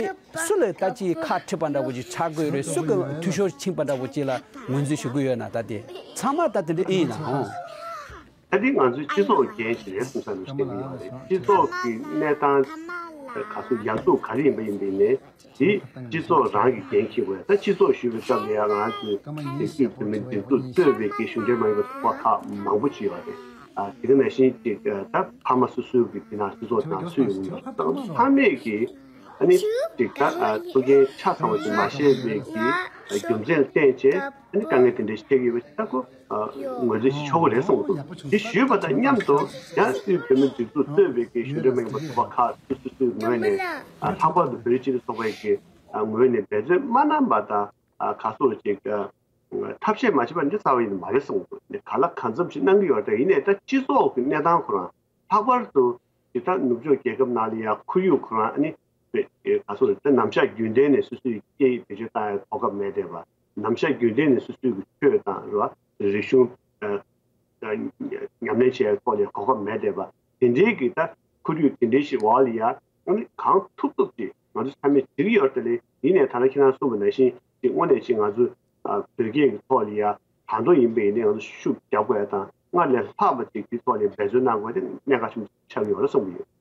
སུ་ལ་ད་ཅི་ཁ་ཁྲིད་པ་འདྲ་པོ་ཅིག་ཆགས་དགོས་རེད། སུ་གི་འཐུས་ཤོར་ཕྱིན་པ་འདྲ་པོ་ཅིག་ལ་ངོས་འཛིན་ཞུ་གི་ཡོད་ན། ད་དེ་ཚང་མ་ད་དེ་འདྲ་ཨེ་ཡིན་ན་ཧོ། ད་འདི་ང་ཚོའི་སྤྱི་ཚོགས་འགན་ཞིག་རེད་བསམ་བསམ་བྱེད་ཀྱི་ཡོད་རེད། སྤྱི་ཚོགས་ཀྱི་གནས་སྟངས་ག་ཚོད་ཡག་སྡུག་ག་རེ་ཡིན་པ་ཡིན་པའི་ནས་འདི་སྤྱི་ཚོགས་རང་གི་འགན་འཁྱེར་དགོས། ད་སྤྱི་ཚོགས་ཞུས་པའི་སྐབས་ལ་ཡང་ང་ཚོས་དེ་དུས་བོད་མི་སྒྲིག་འཛུགས་གཙོས་པའི་གི་གཞུང་འབྲེལ་མ་ཡིན་པ་ཚོགས་པ་ཁག་མང་པོ་ཅིག་ཡོད་རེད། ཨ་དེ་ག་ནང་བཞིན་ཅིག་ད་ཕ་མ་སོ་སོའི་གི་དེ་ནང་སྤྱི་ཚོགས་ནང་ཚུད་ཡོང་གི་ཡོད་རེད། ཚང་མས་གི་ཨ་ནི་ཅིག་ད་ཨ་ཐུགས་འགན་ཆ་ཚང་བ་ཞིག་མ་བཞེས་པའི་གི་རྒྱུ་མཚན་བསྟན་བྱས་ཨ་ནི་དཀའ་ངལ་དེ་འདྲ་ཞིག་འཕྲད་ཀྱི་ཡོད་པ་ཞིག་ད་ཁོ་ཨ་ངོས་འཛིན་ཞིག་ཆོག་གི་རེད་བསམ་གྱི་འདུག་དེ་ཞུས་པ་དང་མཉམ་དུ་ཡང་དབུས་བོད་མིའི་སྒྲིག་འཛུགས་གཙོས་པའི་གི་གཞུང་འབྲེལ་མ་ཡིན་པ་ཚོགས་པ་ཁག་སོ་སོ་སོའི་ངོས་ནས་ཨ་ལྷག་པར་དུ་བོད་རིགས་སྤྱི་མཐུན་ཚོགས་པའི་གི་ཨ་ངོས་ནས་འབད་བརྩོན་མ་གནང་པ་དང་ཨ་ག་སོགས་ཅིག་ཨ་ཐབས་ཤེས་མ་བྱས་པ་འདི་རྩ་བ་ཡིན་མ་རེད་བསམ་གྱི་འདུག་ག་ལ་གང་འཚམ་ཞིག་གནང་གི་ཡོད་རེད། ཡིན་ནའི་ད་སྤྱི་ཚོགས་ཀྱི་གནས་སྟངས་ཁོ་རང་ལྷག་པར་དུ་ཇི་ལྟར་ནུབ་ཕྱོགས་རྒྱལ་ཁབ་ནང་ལ་ཡང་ཁོར་ཡུག་ཁོ་རང་ཨ་ནི་བེད་ག་ཚོད་རེད། ད་ནམ་ཞག་རྒྱུན་ལྡན་ནས་སོ་སོའི་སྐད་ཡིག་བེད་སྤྱོད་བཏང་ཡའི་གོ་སྐབས་མེད་བསྡད་པ། ནམ་ཞག་རྒྱུན་གཏན་ནས་སོ་སོའི་གི་ཆོས་དང་རེད་བ། རིག་གཞུང་ཨ་ཨ་ཉམས་ལེན་བྱེད་ཡ་ཐོག་ལ་གོ་སྐབས་མེད་བསྡད་པ་དེ་འདྲའི་གི་ད་ཁོར་ཡུག་དེ་འདྲའི་ཞིག་འོག་ལ་ཡ་ཨ་ནི་གང་ཐུབ་ཐུབ་ཅིག་ང་ཚོ་ཚང་མས་བྱེད་ཀྱི་ཡོད་རེད་དེ་ལས། ཡིན་ནའི་ད་ལྟ་ཁྱེད་རང་གསུངས་པ་ནང་བཞིན་ཅིག་དངོས་གནས་ཅིག་ང་ཚོ་ཨ་བོད་སྐད་ཀྱི་ཐོག་ལ་ཡ་ད་དུང་ཡིན་པ་ཡིན་ནའི་ང་ཚོ་ཤུགས་རྒྱག་དགོས་ཡ་དང་སྔར་ལས་ལྷག་པ་ཅིག་དེའི་ཐོག་ལ་འབད་བརྩོན་གནང་དགོས་ཡ་དེ་གནད་འགག་ཆེན་པོ་ཆགས་ཀྱི་ཡོད་རེད་བསམ་གྱི་ཡོད།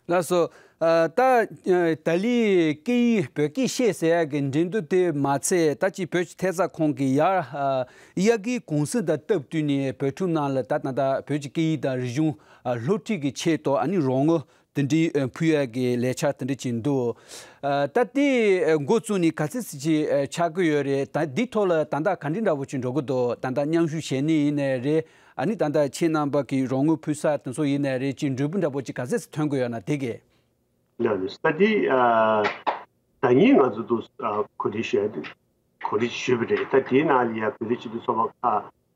ལགས་སོ། ཨ་ད་ཨ་ད་ལི་སྐད་ཡིག་བོད་སྐད་ཤེས་ཟེར་ཡ་གི་འགྲན་བསྡུར་དེ་མ་ཚད་ད་ཅི་བོད་ཀྱི་ཐད་གཙང་ཁང་གི་ཡར་ཨ་དབྱར་ཁའི་གུང་སེང་དང་སྟབས་བསྟུན་ནས་བོད་ཕྲུག་རྣམས་ལ་ད་ད་ད་བོད་ཀྱི་སྐད་ཡིག་དང་རིག་གཞུང་ཨ་སློབ་ཁྲིད་ཀྱི་ཆེད་དུ་ཨ་ནི་རོགས་དངུལ་དེ་འདྲའི་ཨ་ཕུལ་ཡ་གི་ལས་འཆར་དེ་འདྲ་ཅིག་འདུག་ཨ་ད་དེ་ཨ་འགོ་བཙུགས་ནས་ག་ཚོད་ཙམ་ཅིག་ཨ་ཆགས་ཀྱི་ཡོད་རེད། ད་འདི་ཐོག་ལ་ད་ལྟ་ག་འདྲ་འདྲ་བོ་ཅིག་འགྲོ་གི་འདུག་ད་ལྟ་མཉམ་ཞུགས་བྱས་ནི་ཡིན་ནའི་རེད། ཨ་ནི་ད་ལྟ་ཁྱེད་རྣམ་པ་གི་རོགས་དངུལ་ཕུལ་ས་དེ་ཚོ་ཡིན་ནའི་རེད། ཅིག་འབྲས་བུ་འདྲ་པོ་ཅིག་ག་ཚད་ཙམ་ཐོན་གི་ཡོད་ན་དེ་གས། ལགས་ལགས་ད་ལྟའི་ཨ་ཟླ་ཉིན་ང་ཚོ་དུ་ཨ་གོ་སྒྲིག་ཞུ་ཡ་དེ་གོ་སྒྲིག་ཞུས་པ་རེད། ད་དེའི་ནང་ལ་ཡ་བོད་རིགས་སྤྱི་མཐུན་ཚོགས་པ་ཁག་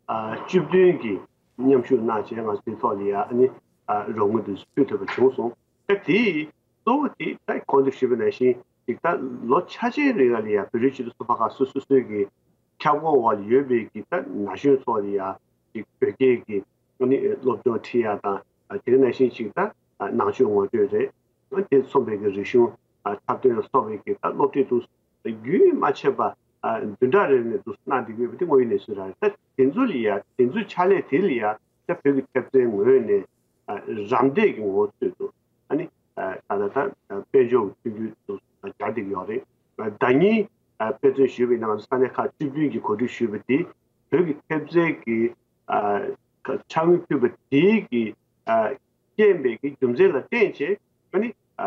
ཨ་བཅུ་བདུན་གྱིས་མཉམ་ཞུགས་གནང་བྱས་ང་ཚོའི་ཐོག་ལ་ཡ་ཨ་ནི་ཨ་རོགས་དངུལ་དུ་ཕུལ་ཐུབ་པ་བྱུང་སོང་། ད་དེ་གཙོ་བོ་དེ་ད་གོང་དུ་ཞུས་པ་ནང་བཞིན་ཅིག་ད་ལོ་ཆ་ཆེན་རིང་ལ་ཡ་བོད་རིགས་སྤྱི་མཐུན་ཚོགས་པ་ཁག་སོ་སོ་སོའི་གི་ཁྱབ་ཁོངས་འོག་ལ་ཡོད་པའི་གི་ད་ན་གཞོན་ཚོ་ལ་ཡ་ཅིག་བོད་སྐད་ཀྱི་ཨ་ནི་སློབ་སྦྱོང་ཁྲིད་ཡ་དང་དེ་ག་ནང་བཞིན་ཅིག་ད་ནང་ཆོས་ངོ་སྤྲོད་རེད། དེ་མཚོན་པའི་གི་རིག་གཞུང་འཁྲབ་སྟོན་ལ་སོགས་པའི་གི་ད་སློབ་ཁྲིད་དུ་རྒྱུན་མ་ཆད་པ་བདུན་ཕྲག་རེ་རེ་ནས་དུ་གནང་བསྡད་ཀྱི་ཡོད་པ་དེ་དངོས་ཡོད་གནས་ཚུལ་རང་རེད། ད་དེ་ཚོ་ལ་ཡ་དེ་ཚོའི་ཕྱག་ལས་དེ་ལ་ཡ་ད་བོད་ཀྱི་ཐེབས་རྩའི་ངོས་ནས་རམ་འདེགས་ཀྱི་ངོ་བོ་ཚུལ་དུ་ཨ་ནི་ད་ལྟ་ད་དཔལ་འབྱོར་གྱི་མཐུན་འགྱུར་དུ་སྦྱར་བསྡད་ཀྱི་ཡོད་རེད། ཟླ་ཉིན་དཔེ་མཚོན་ཞུས་པའི་ནང་ས་གནས་ཁག་བཅུ་བདུན་གྱིས་གོ་སྒྲིག་ཞུས་པ་དེ་བོད་ཀྱི་ཐེབས་རྩའི་གི་ཨ་ཕྱག་དངུལ་ཕུལ་བ་དེའི་གི་ཨ་རྐྱེན་པས་ཀྱི་རྒྱུ་མཚན་ལ་བརྟེན་བྱས་ཨ་ནི་ཨ་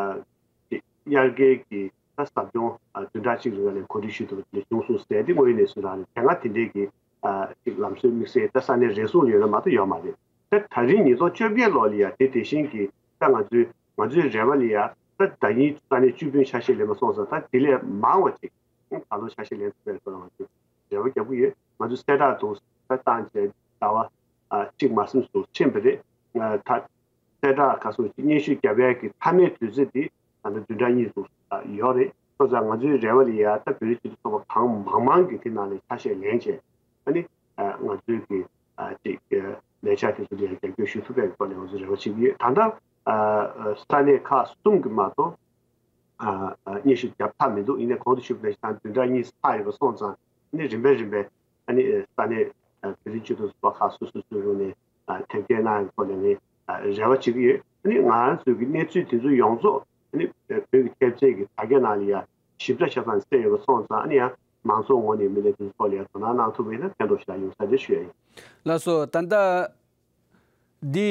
དབྱར་ཁའི་གི་ད་ཟབ་སྦྱོང་ཨ་བདུན་ཕྲག་གཅིག་རིང་ལ་གོ་སྒྲིག་ཞུ་ཐུབ་པ་དེ་བྱུང་སོང་ཟེར་དེ་དངོས་ཡོད་གནས་ཚུལ་རང་རེད། དེ་སྔ་དེ་འདྲའི་གི་ཨ་ཅིག་ལམ་སྲོལ་དམིགས་བསལ་ད་ས་གནས་རེ་ཟུང་ལ་ཡོད་ན་མ་གཏོགས་ཡོད་མ་རེད། ད་ད་རིང་ཉིས་སྟོང་བཅོ་བརྒྱད་ལོ་ལ་ཡ་དེ་དེ་བཞིན་གྱི་ད་ང་ཚོའི་ང་ཚོའི་རེ་བ་ལ་ཡ་ད་ཟླ་ཉིན་ས་གནས་བཅུ་བདུན་ཆ་ཤས་ལེན་པ་སོང་ཙང་ད་དེ་ལས་མང་བ་ཅིག་ད་ལོ་ཆ་ཤས་ལེན་ཐུབ་པའི་སྐོར་ལ་ང་ཚོས་རེ་བ་རྒྱག་གི་ཡོད། ང་ཚོ་གསལ་བསྒྲགས་དུ་ད་བཏང་བྱས་ཟླ་བ་ཨ་གཅིག་མ་ཟིན་དུ་ཕྱིན་པ་རེད། ད་གསལ་བསྒྲགས་ག་སོགས་ཀྱི་སྙན་ཞུ་བརྒྱབ་ཡས་ཀྱི་མཐའ་མའི་དུས་ཚོད་འདི་ད་ལྟ་བདུན་ཕྲག་གཉིས་སུ་ཡོད་རེད། སོང་ཙང་ང་ཚོའི་རེ་བ་ལ་ཡ་ད་བོད་རིགས་སྤྱི་མཐུན་ཚོགས་པ་གང་མང་མང་གིས་དེ་ནང་ལ་ཆ་ཤས་ལེན་བྱས་ཨ་ནི་ང་ཚོའི་གི་ཅིག་ལས་འཆར་དེ་ཚོ་ལ་ཡ་རྒྱབ་སྐྱོར་ཞུ་ཐུབ་པའི་ཐོག་ནས་ང་ཚོས་རེ་བ་བྱེད་ཀྱི་ཡོད། ད་ལྟ་ས་གནས་ཁག་གསུམ་གྱི་མ་གཏོགས་སྙན་ཞུ་བརྒྱབ་ཚར་མི་འདུག་ཡིན་ནའི་གོང་དུ་ཞུས་པ་ནང་བཞིན་ད་བདུན་ཕྲག་གཉིས་ཚར་ཡོད་པ་སོང་ཙང་ཨ་ནི་རིམ་པས་རིམ་པས་ཨ་ནི་ས་གནས་བོད་རིགས་སྤྱི་མཐུན་ཚོགས་པ་ཁག་སོ་སོ་སོའི་ངོས་ནས་ཐེབས་སྐྱེལ་གནང་ཡག་ཐོག་ནས་ནི་རེ་བ་བྱེད་ཀྱི་ཡོད། ཨ་ནི་ང་རང་ཚོའི་གི་གནས་ཚུལ་དེ་ཚོ་ཡོངས་རྫོགས་ཨ་ནི་བོད་ཀྱི་ཐེབས་རྩའི་གི་དྲ་རྒྱ་ནང་ལ་ཡ་ཞིབ་ཕྲ་ཆ་ཚང་གསལ་ཡོད་པ་སོང་ཙང་ཨ་ནི་ཡང་མང་ཚོགས་ངོས་ནས་མི་སྣ་དེ་ཚོ་ཐོག་ལ་ཡ་དོ་སྣང་གནང་ཐུབ་པ་ཡིན་ན་ཕན་ཐོགས་ཞེ་དྲག་ཡོང་ས་རེད་ཞུ་ཡ་ཡིན། ལགས་སོ། ད་ལྟ་འདི་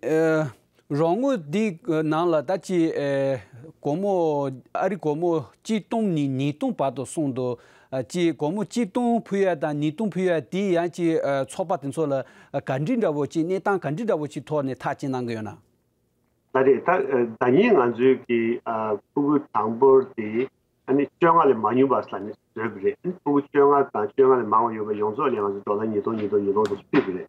ཨ་རོགས་དངུལ་འདི་ནང་ལ་ད་ཅི་ཨ་སྒོར་མོ་ཨ་རི་སྒོར་མོ་གཅིག་སྟོང་ནས་ཉིས་སྟོང་བར་དུ་སོང་འདུག་ཨ་ཅི་སྒོར་མོ་གཅིག་སྟོང་ཕུལ་ཡ་དང་ཉིས་སྟོང་ཕུལ་ཡ་དེ་ཡང་ཅི་ཨ་ཚོགས་པ་དེ་ཚོ་ལ་ག་འདྲི་འདྲ་བོ་ཅི་གནས་སྟངས་ག་འདྲི་འདྲ་བོ་ཅི་ཐོག་ནས་ཐག་གཅོད་གནང་གི་ཡོད་ན། ད་རེས་ད་ཨ་ཟླ་ཉིན་ང་ཚོའི་གི་ཨ་ཕྲུ་གུ་དང་པོར་དེ་ཨ་ནི་བཅོ་ལྔ་ལས་མ་ཉུང་བ་ས་ནས་བཟོས་པ་རེད། ཨ་ནི་ཕྲུ་གུ་བཅོ་ལྔ་དང་བཅོ་ལྔ་ལས་མང་བ་ཡོད་པ་ཡོངས་རྫོགས་ལ་ང་ཚོས་ཌོ་ལར་ཉིས་སྟོང་ཉིས་སྟོང་ཉིས་སྟོང་དུ་ཕུལ་བ་རེད།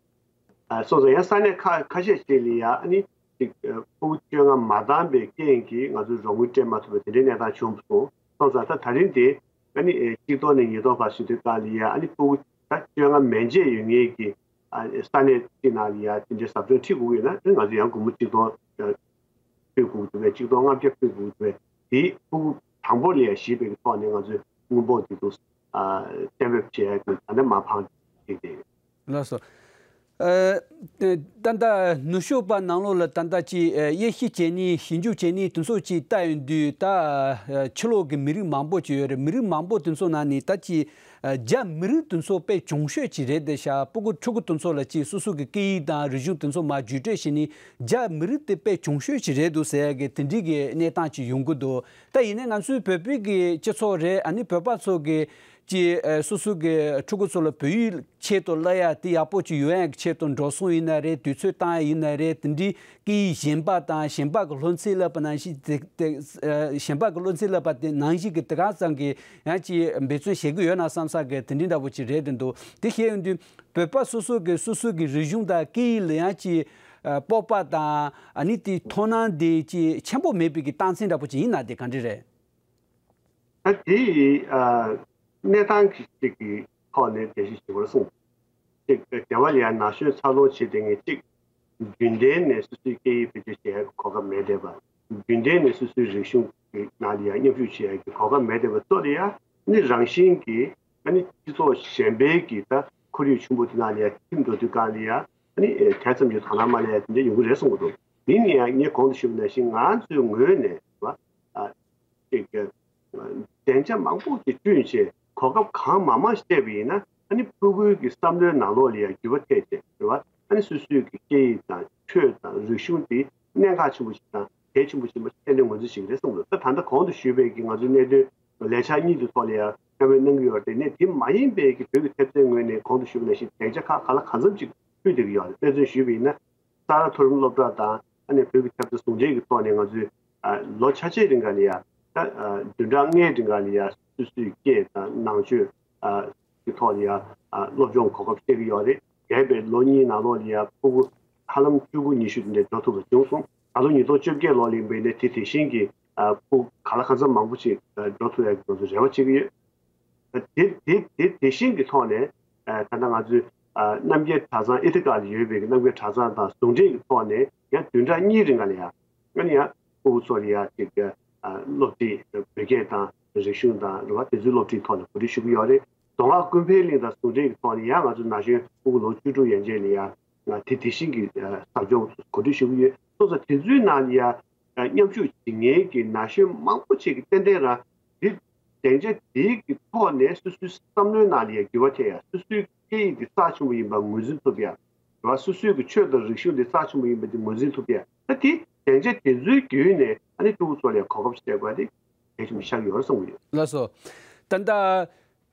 ཨ་སོང་ཙང་ཡང་ས་གནས་ཁ་ཁ་ཤས་ཤིག་ལ་ཡ་ཨ་ནི་ཅིག་ཨ་ཕྲུ་གུ་བཅོ་ལྔ་མ་བཏང་པའི་རྐྱེན་གྱིས་ང་ཚོས་རོགས་དངུལ་སྤྲད་མ་ཐུབ་པ་དེ་འདྲའི་གནས་སྟངས་བྱུང་སོང་། སོང་ཙང་ད་ད་རིང་དེ་ཨ་ནི་ཨེ་གཅིག་སྟོང་ནས་ཉིས་སྟོང་བར་ཞུ་དུས་སྐབས་ལ་ཡ་ཨ་ནི་ཕྲུ་གུ་ད་བཅོ་ལྔ་མན་ཆད་ཡོད་མཁན་གྱི་ཨ་ས་གནས་གཅིག་ནང་ལ་ཡ་དེ་འདྲའི་ཟབ་སྦྱོང་ཁྲིད་དགོས་ཀྱི་ཡོད་ན་ཨ་ནི་ང་ཚོས་ཡང་སྒོར་མོ་གཅིག་སྟོང་ཨ་ཕུལ་དགོས་འདུག་པས། གཅིག་སྟོང་ལྔ་བརྒྱ་ཕུལ་དགོས་འདུག་པས། དེ་ཕྲུ་གུ་དང་པོ་ལ་ཡ་གཞིགས་པའི་ཐོག་ནས་ང་ཚོས་དངུལ་འབོར་དེ་ཚོ་ཨ་གཏན་འབེབས་བྱས་ཡ་གི་ད་ནི་མ་འཕངས་བྱས་ཏེ། ལགས་སོ། ཨ་ད་ལྟ་ནུབ་ཕྱོགས་པ་ནང་ལོགས་ལ་ད་ལྟ་ཅིག་ཨ་དབྱེ་ཞིབ་བྱས་ནས་ཞིབ་འཇུག་བྱས་ནས་དེ་ཚོ་ཅིག་ལྟ་ཡོང་དུས་ད་ཨ་ཕྱི་ལོགས་ཀྱི་མི་རིགས་མང་པོ་ཅིག་ཡོད་རེད། མི་རིགས་མང་པོ་དེ་ཚོ་ནང་ནས་ད་ཅིག་ཨ་རྒྱ་མི་རིགས་དེ་ཚོ་དཔེ་གྱོང་ཤོས་ཅིག་རེད་དེ་ཤག་ཕྲུ་གུ་ཕྲུ་གུ་དེ་ཚོ་ལ་ཅིག་སོ་སོ་གི་སྐད་ཡིག་དང་རིག་གཞུང་དེ་ཚོ་མར་བརྒྱུད་སྤྲོད་བྱས་ནས་རྒྱ་མི་རིགས་དེ་དཔེ་གྱོང་ཤོས་ཅིག་རེད་འདུག་ཟེར་ཡ་གི་དེ་འདྲའི་གི་གནས་སྟངས་ཅིག་ཡོང་གི་འདུག་ད་ཡིན་ནའི་ང་ཚོའི་བོད་པའི་གི་སྤྱི་ཚོགས་རེད། ཨ་ནི་བོད་པ་ཚོ་གི་ཅིག་ཨ་སོ་སོ་གི་ཕྲུ་གུ་ཚོ་ལ་བོད་ཡིག་ཆེད་དུ་བསླབ་ཡ་དེ་ཡག་པོ་ཅིག་ཡོང་ཡ་གི་ཆེད་དུ་འགྲོ་སོང་ཡིན་ན་རེད། དུས་ཚོད་བཏང་ཡ་ཡིན་ན་རེད། དེ་འདྲའི་སྐད་ཡིག་གཞན་པ་དང་གཞན་པ་གི་སློབ་ཚན་བསླབ་པ་ནང་བཞིན་དེ་དེ་ཨ་གཞན་པ་གི་སློབ་ཚན་བསླབ་པ་དེ་ནང་བཞིན་གི་དེ་ག་ཙམ་གི་ཡང་ཅིག་འབད་བརྩོན་བྱེད་ཀྱི་ཡོད་ན་བསམ་ས་གི་དེ་འདྲའི་འདྲ་བོ་ཅིག་རེད་དེ་འདུག་དེ་བཤད་ཡོང་དུས་བོད་པ་སོ་སོ་གི་སོ་སོ་གི་རིག་གཞུང་དང་སྐད་ཡིག་ལ་ཡང་ཅིག་ཨ་སྤོབས་པ་དང་ཨ་ནི་དེ་དོ་སྣང་དེ་ཅིག་ཆེན་པོ་མེད་པའི་གི་རྟགས་མཚན་འདྲ་པོ་ཅིག་ཡིན་ན་དེ་ག་འདྲ་རེད། ད་དེ་ཨ་གནས་སྟངས་ཀྱི་ཅིག་གི་ ཐོག་ནས་འགྲེལ་བཤད་བྱེད་དགོས་རེད་གསུངས། གཅིག་སྡེ་བ་ལ་ཡང་ན་གཞོན་འཚར་ལོངས་བྱེད་བསྡད་མཁན་གཅིག་རྒྱུན་ལྡན་ནས་སོ་སོའི་སྐད་ཡིག་བེད་སྤྱོད་བྱེད་ཡག་གི་གོ་སྐབས་མེད་བསྡད་པ། རྒྱུན་ལྡན་ནས་སོ་སོའི་རིག་གཞུང་གི་ནང་ལ་ཡང་མཉམ་ཞུགས་བྱེད་ཡག་གི་གོ་སྐབས་མེད་བསྡད་པ་ཚོ་ལ་ཡང་ནི་རང་བཞིན་གྱིས་ཨ་ནི་སྤྱི་ཚོགས་གཞན་པའི་གི་ད་ཁོར་ཡུག་ཆུང་པོ་དེ་ནང་ལ་ཡང་ཐིམ་འགྲོ་དུས་སྒང་ལ་ཡང་ཨ་ནི་དེ་ཙམ་གྱི་དོ་སྣང་མ་སླེབས་ཡག་དེ་འདྲ་ཡོང་གི་རེད་གསུངས་གི་འདུག་དེ་ནི་ཡང་ངས་གོང་དུ་ཞུས་པ་ནང་བཞིན་ང་ཚོའི་ངོས་ནས་བ། ཅིག་གི་སྡིངས་ཆ་མང་པོ་ཅིག་བསྐྲུན་བྱས་གོ་སྐབས་གང་མང་མང་ཞིག་སྤྲད་པ་ཡིན་ན་ཨ་ནི་ཕྲུ་གུའི་གི་བསམ་བློའི་ནང་ལོགས་ལ་ཡང་འགྱུར་བ་ཐེབས་བྱས་རེད་བ། ཨ་ནི་སོ་སོའི་གི་སྐད་ཡིག་དང་ཆོས་དང་རིག་གཞུང་དེ་གནད་འགག་ཆེན་པོ་ཞིག་དང་གལ་ཆེན་པོ་ཞིག་མ་ཏན་ཏན་ངོས་འཛིན་བྱེད་ཀྱི་རེད་བསམ་གྱི་འདུག་ད་ད་ལྟ་གོང་དུ་ཞུས་པའི་གི་ང་ཚོའི་གནད་དོན་ལས་འཆར་གཉིས་ཀྱི་ཐོག་ལ་ཡང་བཀའ་མོལ་གནང་གི་ཡོད་རེད་དེ་ནས་དེ་མ་ཡིན་པའི་གི་བོད་ཀྱི་ཐེབས་རྩའི་ངོས་ནས་གོང་དུ་ཞུས་པ་ནང་བཞིན་སྡིངས་ཆ་ཁག་ག་ལ་གང་འཚམ་ཅིག་ཕུལ་བསྡད་ཀྱི་ཡོད་རེད། དཔེ་མཚོན་ཞུས་པ་ཡིན་ན། ས་རཱ་མཐོ་རིམ་སློབ་གྲྭ་དང་ཨ་ནི་བོད་ཀྱི་ཐེབས་རྩ་ཟུང་འབྲེལ་གྱི་ཐོག་ནས་ང་ཚོས་ཨ་ལོ་ཆ་ཆའི་རིང་ག་ལ་ཡ་ད་ཨ་བདུན་ཕྲག་ལྔའི་རིང་ག་ལ་ཡ་སོ་སོའི་སྐད་དང་ནང་ཆོས་ཨ་ཀྱི་ཐོག་ལ་ཡ་ཨ་སློབ་སྦྱོང་གོ་སྐབས་སྤྲད་ཀྱི་ཡོད་རེད། འདས་པའི་ལོ་གཉིས་ནང་ལོགས་ལ་ཡ་ཕྲུ་གུ་ཧ་ལམ་བཅུ་དགུ་ཉི་ཤུ་དེ་འདྲ་འགྲོ་ཐུབ་པ་བྱུང་སོང་། ད་ལོ་ཉིས་སྟོང་བཅོ་བརྒྱད་ལོ་ལ་ཡིན་པ་ཡིན་ན་དེ་དེ་བཞིན་གྱི་ཨ་ཕྲུ་གུ་ག་ལ་གང་འཚམ་མང་པོ་ཞིག་ཨ་འགྲོ་ཐུབ་ཡག་གི་ང་ཚོ་རེ་བ་བྱེད་ཀྱི་ཡོད། དེ་དེ་དེ་དེ་བཞིན་གྱི་ཐོག་ནས་ཨ་ད་ལྟ་ང་ཚོའི་ཨ་རྣམ་རྒྱལ་གྲྭ་ཚང་ཨེ་ཐི་ཀ་ལ་ཡོད་པའི་རྣམ་རྒྱལ་གྲྭ་ཚང་དང་ཟུང་འབྲེལ་གྱི་ཐོག་ནས་ཡང་བདུན་ཕྲག་གཉིས་རིང་ལ་ཡང་ཨ་ནི་ཡང་ཕྲུ་གུ་ཚོ་ལ་ཡང་ཅིག་ཨ་སློབ་ཁྲིད་བོད་སྐད་དང་རིག་གཞུང་དང་རེད་བ། དེ་ཚོའི་སློབ་ཁྲིད་ཐོག་ལ་གོ་སྒྲིག་ཞུ་གི་ཡོད་རེད། མདོ་སྔགས་ཀུན་ཕན་གླིང་དང་ཟུང་འབྲེལ་གྱི་ཐོག་ནས་ཡང་ང་ཚོ་ན་གཞོན་ཕྲུ་གུ་ལོ་བཅུ་དྲུག་ཡན་ཆད་ལ་ཡང་དེ་དེ་བཞིན་གྱི་ཟབ་སྦྱོང་གོ་སྒྲིག་ཞུ་གི་ཡོད། སོ་སོ་དེ་ཚོའི་ནང་ལ་ཡང་མཉམ་ཞུགས་བྱེད་མཁན་གྱི་ན་གཞོན་མང་པོ་ཅིག་གིས་ཏན་ཏན་རང་འདི་སྡིངས་ཆ་དེའི་གི་ཐོག་ནས་སོ་སོའི་བསམ་བློའི་ནང་ལ་ཡང་འགྱུར་བ་ཐེབས་ཡ། སོ་སོའི་སྐད་ཡིག་འདི་རྩ་ཆེན་པོ་ཡིན་པ་ངོས་འཛིན་ཐུབ་ཡ། རེད་བ། སོ་སོའི་གི་ཆོས་དང་རིག་གཞུང་འདི་རྩ་ཆེན་པོ་ཡིན་པ་འདི་ངོས་འཛིན་ཐུབ་ཡ། ད་དེ་སྡིངས་ཆ་དེ་ཚོའི་བརྒྱུད་ནས་ཨ་ནི་ཕྲུ་གུ་ཚོ་ལ་ཡང་གོ་སྐབས་སྤྲད་དགོས་ཡ་དེ་གལ་ཆེན་པོ་ཆགས་ཀྱི་ཡོད་རེད་བསམ་གྱི་ཡོད། ལགས་སོ། ད་ལྟ་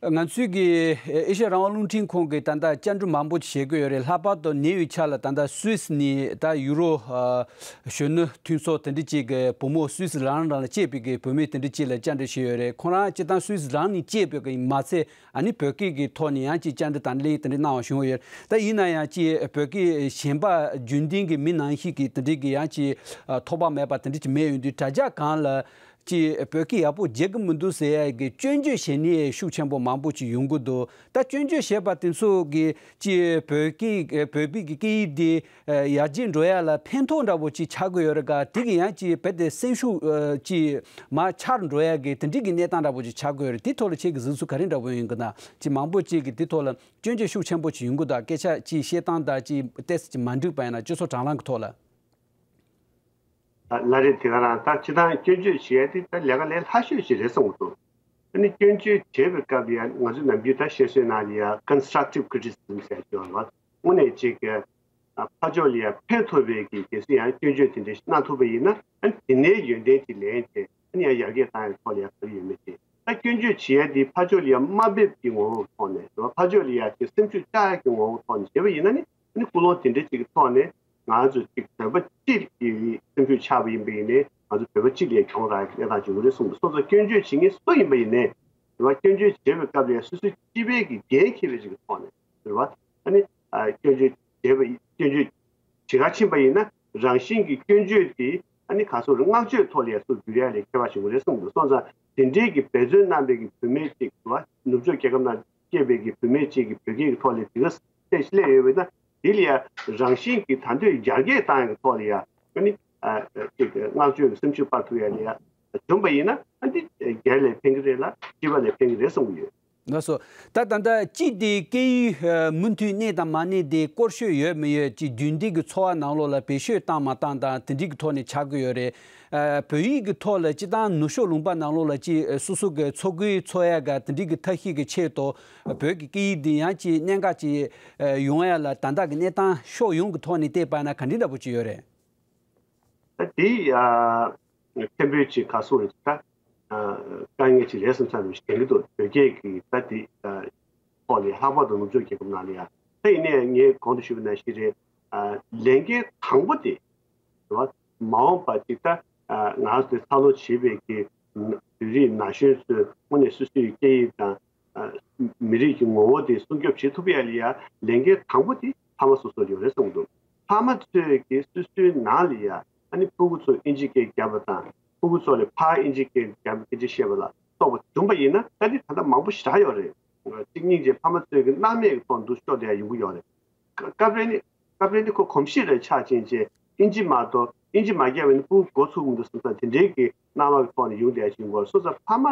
ང་ཚོའི་གི་ཨེ་ཤ་ཡ་རང་དབང་རླུང་འཕྲིན་ཁང་གིས་ད་ལྟ་བཅར་འདྲི་མང་པོ་བྱེད་ཀྱི་ཡོད་རེད། ལྷག་པར་དུ་ཉེ་བའི་ཆར་ལ་ད་ལྟ་སུད་སི་ནས་ད་ཡུ་རོ་ཨ་གཞོན་ནུ་མཐུན་ཚོགས་དེ་འདྲ་ཅིག་གི་བུ་མོ་སུད་སི་རང་རང་ལ་སྐྱེས་པའི་གི་བུད་མེད་དེ་འདྲ་ཅིག་ལ་བཅར་འདྲི་བྱས་ཡོད་རེད། ཁོ་རང་སྤྱིར་བཏང་སུད་སི་རང་ནས་སྐྱེས་པའི་གི་མ་ཚད་ཨ་ནི་བོད་སྐད་ཀྱི་ཐོག་ནས་ཡང་ཅིག་བཅར་འདྲི་དང་ལེན་དེ་འདྲ་གནང་བ་བྱུང་ཡོད། ད་ཡིན་ན་ཡང་ཅིག་བོད་སྐད་གཞན་པ་རྒྱུན་ལྡན་གྱི་མི་ནང་བཞིན་གྱི་དེ་འདྲ་གི་ཡང་ཅིག་ཨ་ཐོགས་པ་མེད་པ་དེ་འདྲ་ཅིག་མེད་ཡོང་དུས་དྲ་རྒྱ་སྒང་ལ་ཅིག་བོད་སྐད་ཡག་པོ་བརྗེད་ཀྱི་མི་འདུག་ཟེར་ཡ་གི་སྐྱོན་བརྗོད་བྱེད་ནི་ཤུགས་ཆེན་པོ་མང་པོ་ཅིག་ཡོང་གི་འདུག་ད་སྐྱོན་བརྗོད་བྱས་པ་དེ་ཚོ་གི་ཅིག་བོད་སྐད་བོད་པའི་གི་སྐད་ཡིག་དེ་ཡར་རྒྱས་འགྲོ་ཡ་ལ་ཕན་ཐོགས་འདྲ་པོ་ཅིག་ཆགས་ཀྱི་ཡོད་རེད་ག་དེ་གི་ཡང་ཅིག་རྦད་དེ་སེམས་ཤུགས་ཅིག་མར་ཆག་འགྲོ་ཡ་གི་དེ་འདྲའི་གི་གནས་སྟངས་འདྲ་པོ་ཅིག་ཆགས་ཀྱི་ཡོད་རེད། དེ་ཐོག་ལ་ཁྱེད་ཀྱི་གཟིགས་ཚུལ་ག་རེ་འདྲ་པོ་ཡོང་གི་ན། ཅིག་མང་པོ་ཅིག་གིས་དེ་ཐོག་ལ་སྐྱོན་བརྗོད་ཤུགས་ཆེན་པོ་ཅིག་ཡོང་གི་འདུག་སྐད་ཆ་ཅིག་བཤད་སྟངས་དང་ཅིག་ཏོག་ཙམ་ཅིག་མ་འགྲིག་པ་ཡིན་ན་སྤྱི་ཚོགས་དྲ་ལམ་གི་ཐོག་ལ། ལ་རེད། དེ་ག་རང་ད་སྤྱིར་བཏང་སྐྱོན་བརྗོད་བྱེད་ཡ་དེ་ད་ལས་ཀ་ལས་སླ་ཤོས་ཤིག་རེད་བསམ་གྱི་འདུག་ཨ་ནི་སྐྱོན་བརྗོད་བྱེད་པའི་སྐབས་ལ་ཡང་ང་ཚོ་ནམ་རྒྱུན་ད་བཤད་སྲོལ་ནང་ལ་ཡང་constructive criticism་ཟེར་ཡ་ཅིག་ཡོད་རེད་བ། དངོས་གནས་ཅིག་གི་ཨ་ཕར་ཕྱོགས་ལ་ཡང་ཕན་ཐོགས་པའི་གི་གལ་སྲིད་ཡང་སྐྱོན་བརྗོད་དེ་འདྲ་ཞིག་གནང་ཐུབ་པ་ཡིན་ན་ཨ་ནི་དེ་ནས་ཡོན་ཏན་ཅིག་ལེན་བྱས་ཨ་ནི་ཡང་ཡར་རྒྱས་བཏང་ཡ་ཐོག་ལ་ཡང་ག་རེ་ཡོད་མེད་ཅིག་ད་སྐྱོན་བརྗོད་བྱེད་ཡ་དེ་ཕར་ཕྱོགས་ལ་ཡང་དམའ་འབེབས་ཀྱི་ངོ་བོའི་ཐོག་ནས་རེད་བ། ཕར་ཕྱོགས་ལ་ཡང་ཅིག་སེམས་ཤུགས་བཅག་ཡ་གི་ངོ་བོའི་ཐོག་ནས་བྱས་པ་ཡིན་ན་ནི་ཨ་ནི་ཀུན་སློང་དེ་འདྲ་ཅིག་གི་ཐོག་ནས་ང་ཚོ་ཅིག་བོད་པ་སྤྱི་ཡི་སེམས་ཤུགས་ཆག་པ་ཡིན་པ་ཡིན་ནའི་ང་ཚོ་བོད་པ་སྤྱི་ལ་ཡང་གྱོང་རག་གི་གནས་སྟངས་ཅིག་ཡོང་གི་རེད་གསུངས་འདུག་སོ་སོ་སྐྱོན་བརྗོད་བྱེད་མཁན་སུ་ཡིན་པ་ཡིན་ནའི་རེད་བ། སྐྱོན་བརྗོད་བྱེད་པའི་སྐབས་ལ་ཡང་སོ་སོའི་སྤྱི་པའི་གི་འགན་འཁྱེར་བའི་ཅིག་གི་ཐོག་ནས་རེད་བ། ཨ་ནི་ཨ་སྐྱོན་བརྗོད་བྱེད་པ་སྐྱོན་བརྗོད་བྱེད་ག་ཕྱིན་པ་ཡིན་ན་རང་བཞིན་གྱི་སྐྱོན་བརྗོད་དེ་ཨ་ནི་ག་སོགས་རེད། བསྔགས་བརྗོད་ཐོག་ལ་ཡང་སུ་འགྱུར་ཡ་ལས་ཁྱད་པར་ཞིག་མ་རེད་གསུངས་འདུག་སོང་ཙང་དེ་འདྲའི་གི་འབད་བརྩོན་གནང་པའི་གི་བུད་མེད་ཅིག་རེད་བ། ནུབ་ཕྱོགས་རྒྱལ་ཁབ་ནང་སྐྱེས་པའི་གི་བུད་མེད་ཅིག་གི་བོད་སྐད་ཀྱི་ཐོག་ལ་དེ་ག་ཚད་སླེབས་ཡོད་པས་ན་དེ་ལ་ཡང་རང་བཞིན་གྱིས་ད་དུང་ཡར་རྒྱས་བཏང་ཡག་གི་ཐོག་ལ་ཡང་ཨ་ནི་ཨ་ཅིག་བསྔགས་བརྗོད་ཀྱི་སེམས་ཤུགས་སྤར་ཐུབ་ཡ་ལ་ཡང་བྱུང་པ་ཡིན་ན་ཨ་འདི་སྒེར་ལ་ཕན་གྱི་རེད་ལ་སྤྱི་པ་ལ་ཕན་གྱི་རེད་གསུང་གི་ཡོད། ལགས་སོ། ད་ད་ལྟ་སྤྱི་དེ་སྐད་ཡིག་མུ་མཐུད་གནས་དང་མ་གནས་དེ་སྐོར་ཤོས་ཡོད་མི་ཡོད་ཅིག་རྒྱུན་ལྡན་གྱི་འཚོ་བ་ནང་ལོགས་ལ་བེད་སྤྱོད་བཏང་མ་བཏང་དང་དེ་འདྲའི་གི་ཐོག་ནས་ཆགས་ཀྱི་ཡོད་རེད། ཨ་བོད་ཡིག་གི་ཐོག་ལ་སྤྱིར་བཏང་ནུབ་ཕྱོགས་ལུང་པ་ནང་ལོགས་ལ་ཅིག་སོ་སོ་གི་འཚོ་གོས་འཚོ་ཡ་ག་དེ་འདྲའི་གི་ཐབས་ཤེས་ཀྱི་ཆེད་དུ་བོད་ཀྱི་སྐད་ཡིག་འདི་ཡང་ཅིག་གནད་འགག་ཅིག་ཡོང་ཡ་ལ་ད་ལྟ་གི་གནས་སྟངས་ཕྱོགས་ཡོངས་ཀྱི་ཐོག་ནས་བལྟས་པ་ན་ག་འདྲའི་འདྲ་པོ་ཅིག་ཡོད་རེད། ད་དེ་ཕན་པོའི་ཅིག་ག་སོགས་རེད་ད་དཀའ་ངལ་ཅིག་རེད་བསམ་ས་རེད་ཞེན་གི་འདུག་བོད་སྐད་ཀྱི་ད་དེ་ཐོག་ནས་ལྷག་པར་དུ་ནུབ་ཕྱོགས་རྒྱལ་ཁབ་ནང་ལ་ཡ་ད་ཡིན་ནའི་ངས་གོང་དུ་ཞུས་པ་ནང་བཞིན་རེད། ལས་འགན་དང་པོ་དེ། རེད་བ། མ་འོངས་པ་ཅིག་ད་ང་ཚོ་འཚར་ལོངས་བྱེད་པའི་གི་བོད་རིགས་ན་གཞོན་ཚོས་དངོས་གནས་སོ་སོའི་སྐད་ཡིག་དང་མི་རིགས་ཀྱི་ངོ་བོ་དེ་སྲུང་སྐྱོབ་བྱེད་ཐུབ་ཡ་ལ་ཡ་ལས་འགན་དང་པོ་དེ་ཕ་མ་སོ་སོ་ལ་ཡོད་རེད་གསུངས་འདུག་ཕ་མ་ཚོས་ཀྱི་སོ་སོའི་ནང་ལ་ཡ་ཨ་ནི་ཕྲུ་གུ་ཚོ་ཨིན་ཇི་སྐད་བརྒྱབ་པ་དང་ཕྲུ་གུ་ཚོ་ལ་ཕར་ཨིན་ཇི་སྐད་བརྒྱབ་ཨིན་ཇི་བཤད་པ་ལ་སོགས་པ་བྱུང་པ་ཡིན་ན་ད་ནི་ད་ལྟ་མང་པོ་ཞེ་དྲག་ཡོད་རེད། གཅིག་སྙིང་རྗེ་ཕ་མ་ཚོས་ཀྱི་སྣང་མེད་ཀྱི་ཐོག་འདུག་ཤོག་དེ་ཡང་ཡོང་གི་ཡོད་རེད། སྐབས་རེ་ནི་སྐབས་རེ་ནི་ཁོ་གོམས་གཤིས་རེ་ཆགས་ཕྱིན་ཆད་ཨིན་ཇི་མ་གཏོགས་ཨིན་ཇི་མ་རྒྱག་པ་ནི་སྤུ་གུ་མགོ་ཚུགས་མི་འདུག་བསམ་ས་དེ་འདྲའི་གི་སྣང་བ་གི་ཐོག་ནས་ཡོང་བསྡད་ཡ་ཞིག་ཡོང་གི་ཡོད་རེད། སོ་སོ་ཕ་མ་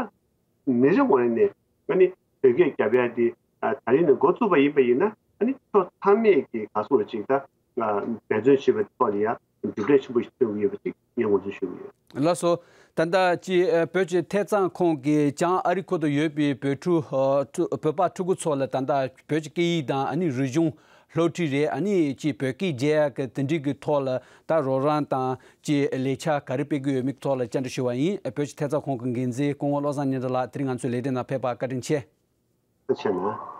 མི་རེ་ངོས་ནས་ཨ་ནི་བོད་སྐད་རྒྱབ་ཡ་དེ་ད་རིང་ནས་འགོ་བཙུགས་པ་ཡིན་པ་ཡིན་ན་ཨ་ནི་ཕྱོགས་ཚང་མས་ཀྱི་ག་སོང་བ་ཅིག་ད་འབད་བརྩོན་བྱེད་པའི་ཐོག་ནས་ཡང་གྲུབ་འབྲས་ཆེན་པོ་ཞིག་ཐོན་གྱི་ཡོད་པ་ཅིག་ངས་ངོ་སྤྲོད་ཞུ་གི་ཡོད། ལགས་སོ། ད་ལྟ་ཅི་ཨ་བོད་ཀྱི་ཐད་གཙང་ཁོངས་ཀྱི་བྱང་ཨ་རི་ཁུལ་དུ་ཡོད་པའི་བོད་ཕྲུག་ཨ་ཕྲུ་བོད་པ་ཕྲུ་གུ་ཚོ་ལ་ད་ལྟ་བོད་ཀྱི་སྐད་ཡིག་དང་ཨ་ནི་རིག་གཞུང་སློབ་ཁྲིད་རེད། ཨ་ནི་ཅི་བོད་སྐད་རྒྱག་ཡག་གི་དེ་འདྲའི་གི་ཐོག་ལ་ད་རོགས་རམ་དང་ཅི་ལས་འཆར་ག་རེ་སྤེལ་གི་ཡོད་མེད་ཐོག་ལ་བཅར་འདྲི་ཞུ་བ་ཡིན། བོད་ཀྱི་ཐད་གཙང་ཁོངས་ཀྱི་འགན་འཛིན་སྐུ་ངོ་བློ་བཟང་སྙན་གྲགས་ལགས། དེ་རིང་ང་ཚོའི་ལས་དོན་ནང་ཕེབས་པར་བཀའ་དྲིན་ཆེ། ཐུགས་རྗེ་ཆེ་གནང་།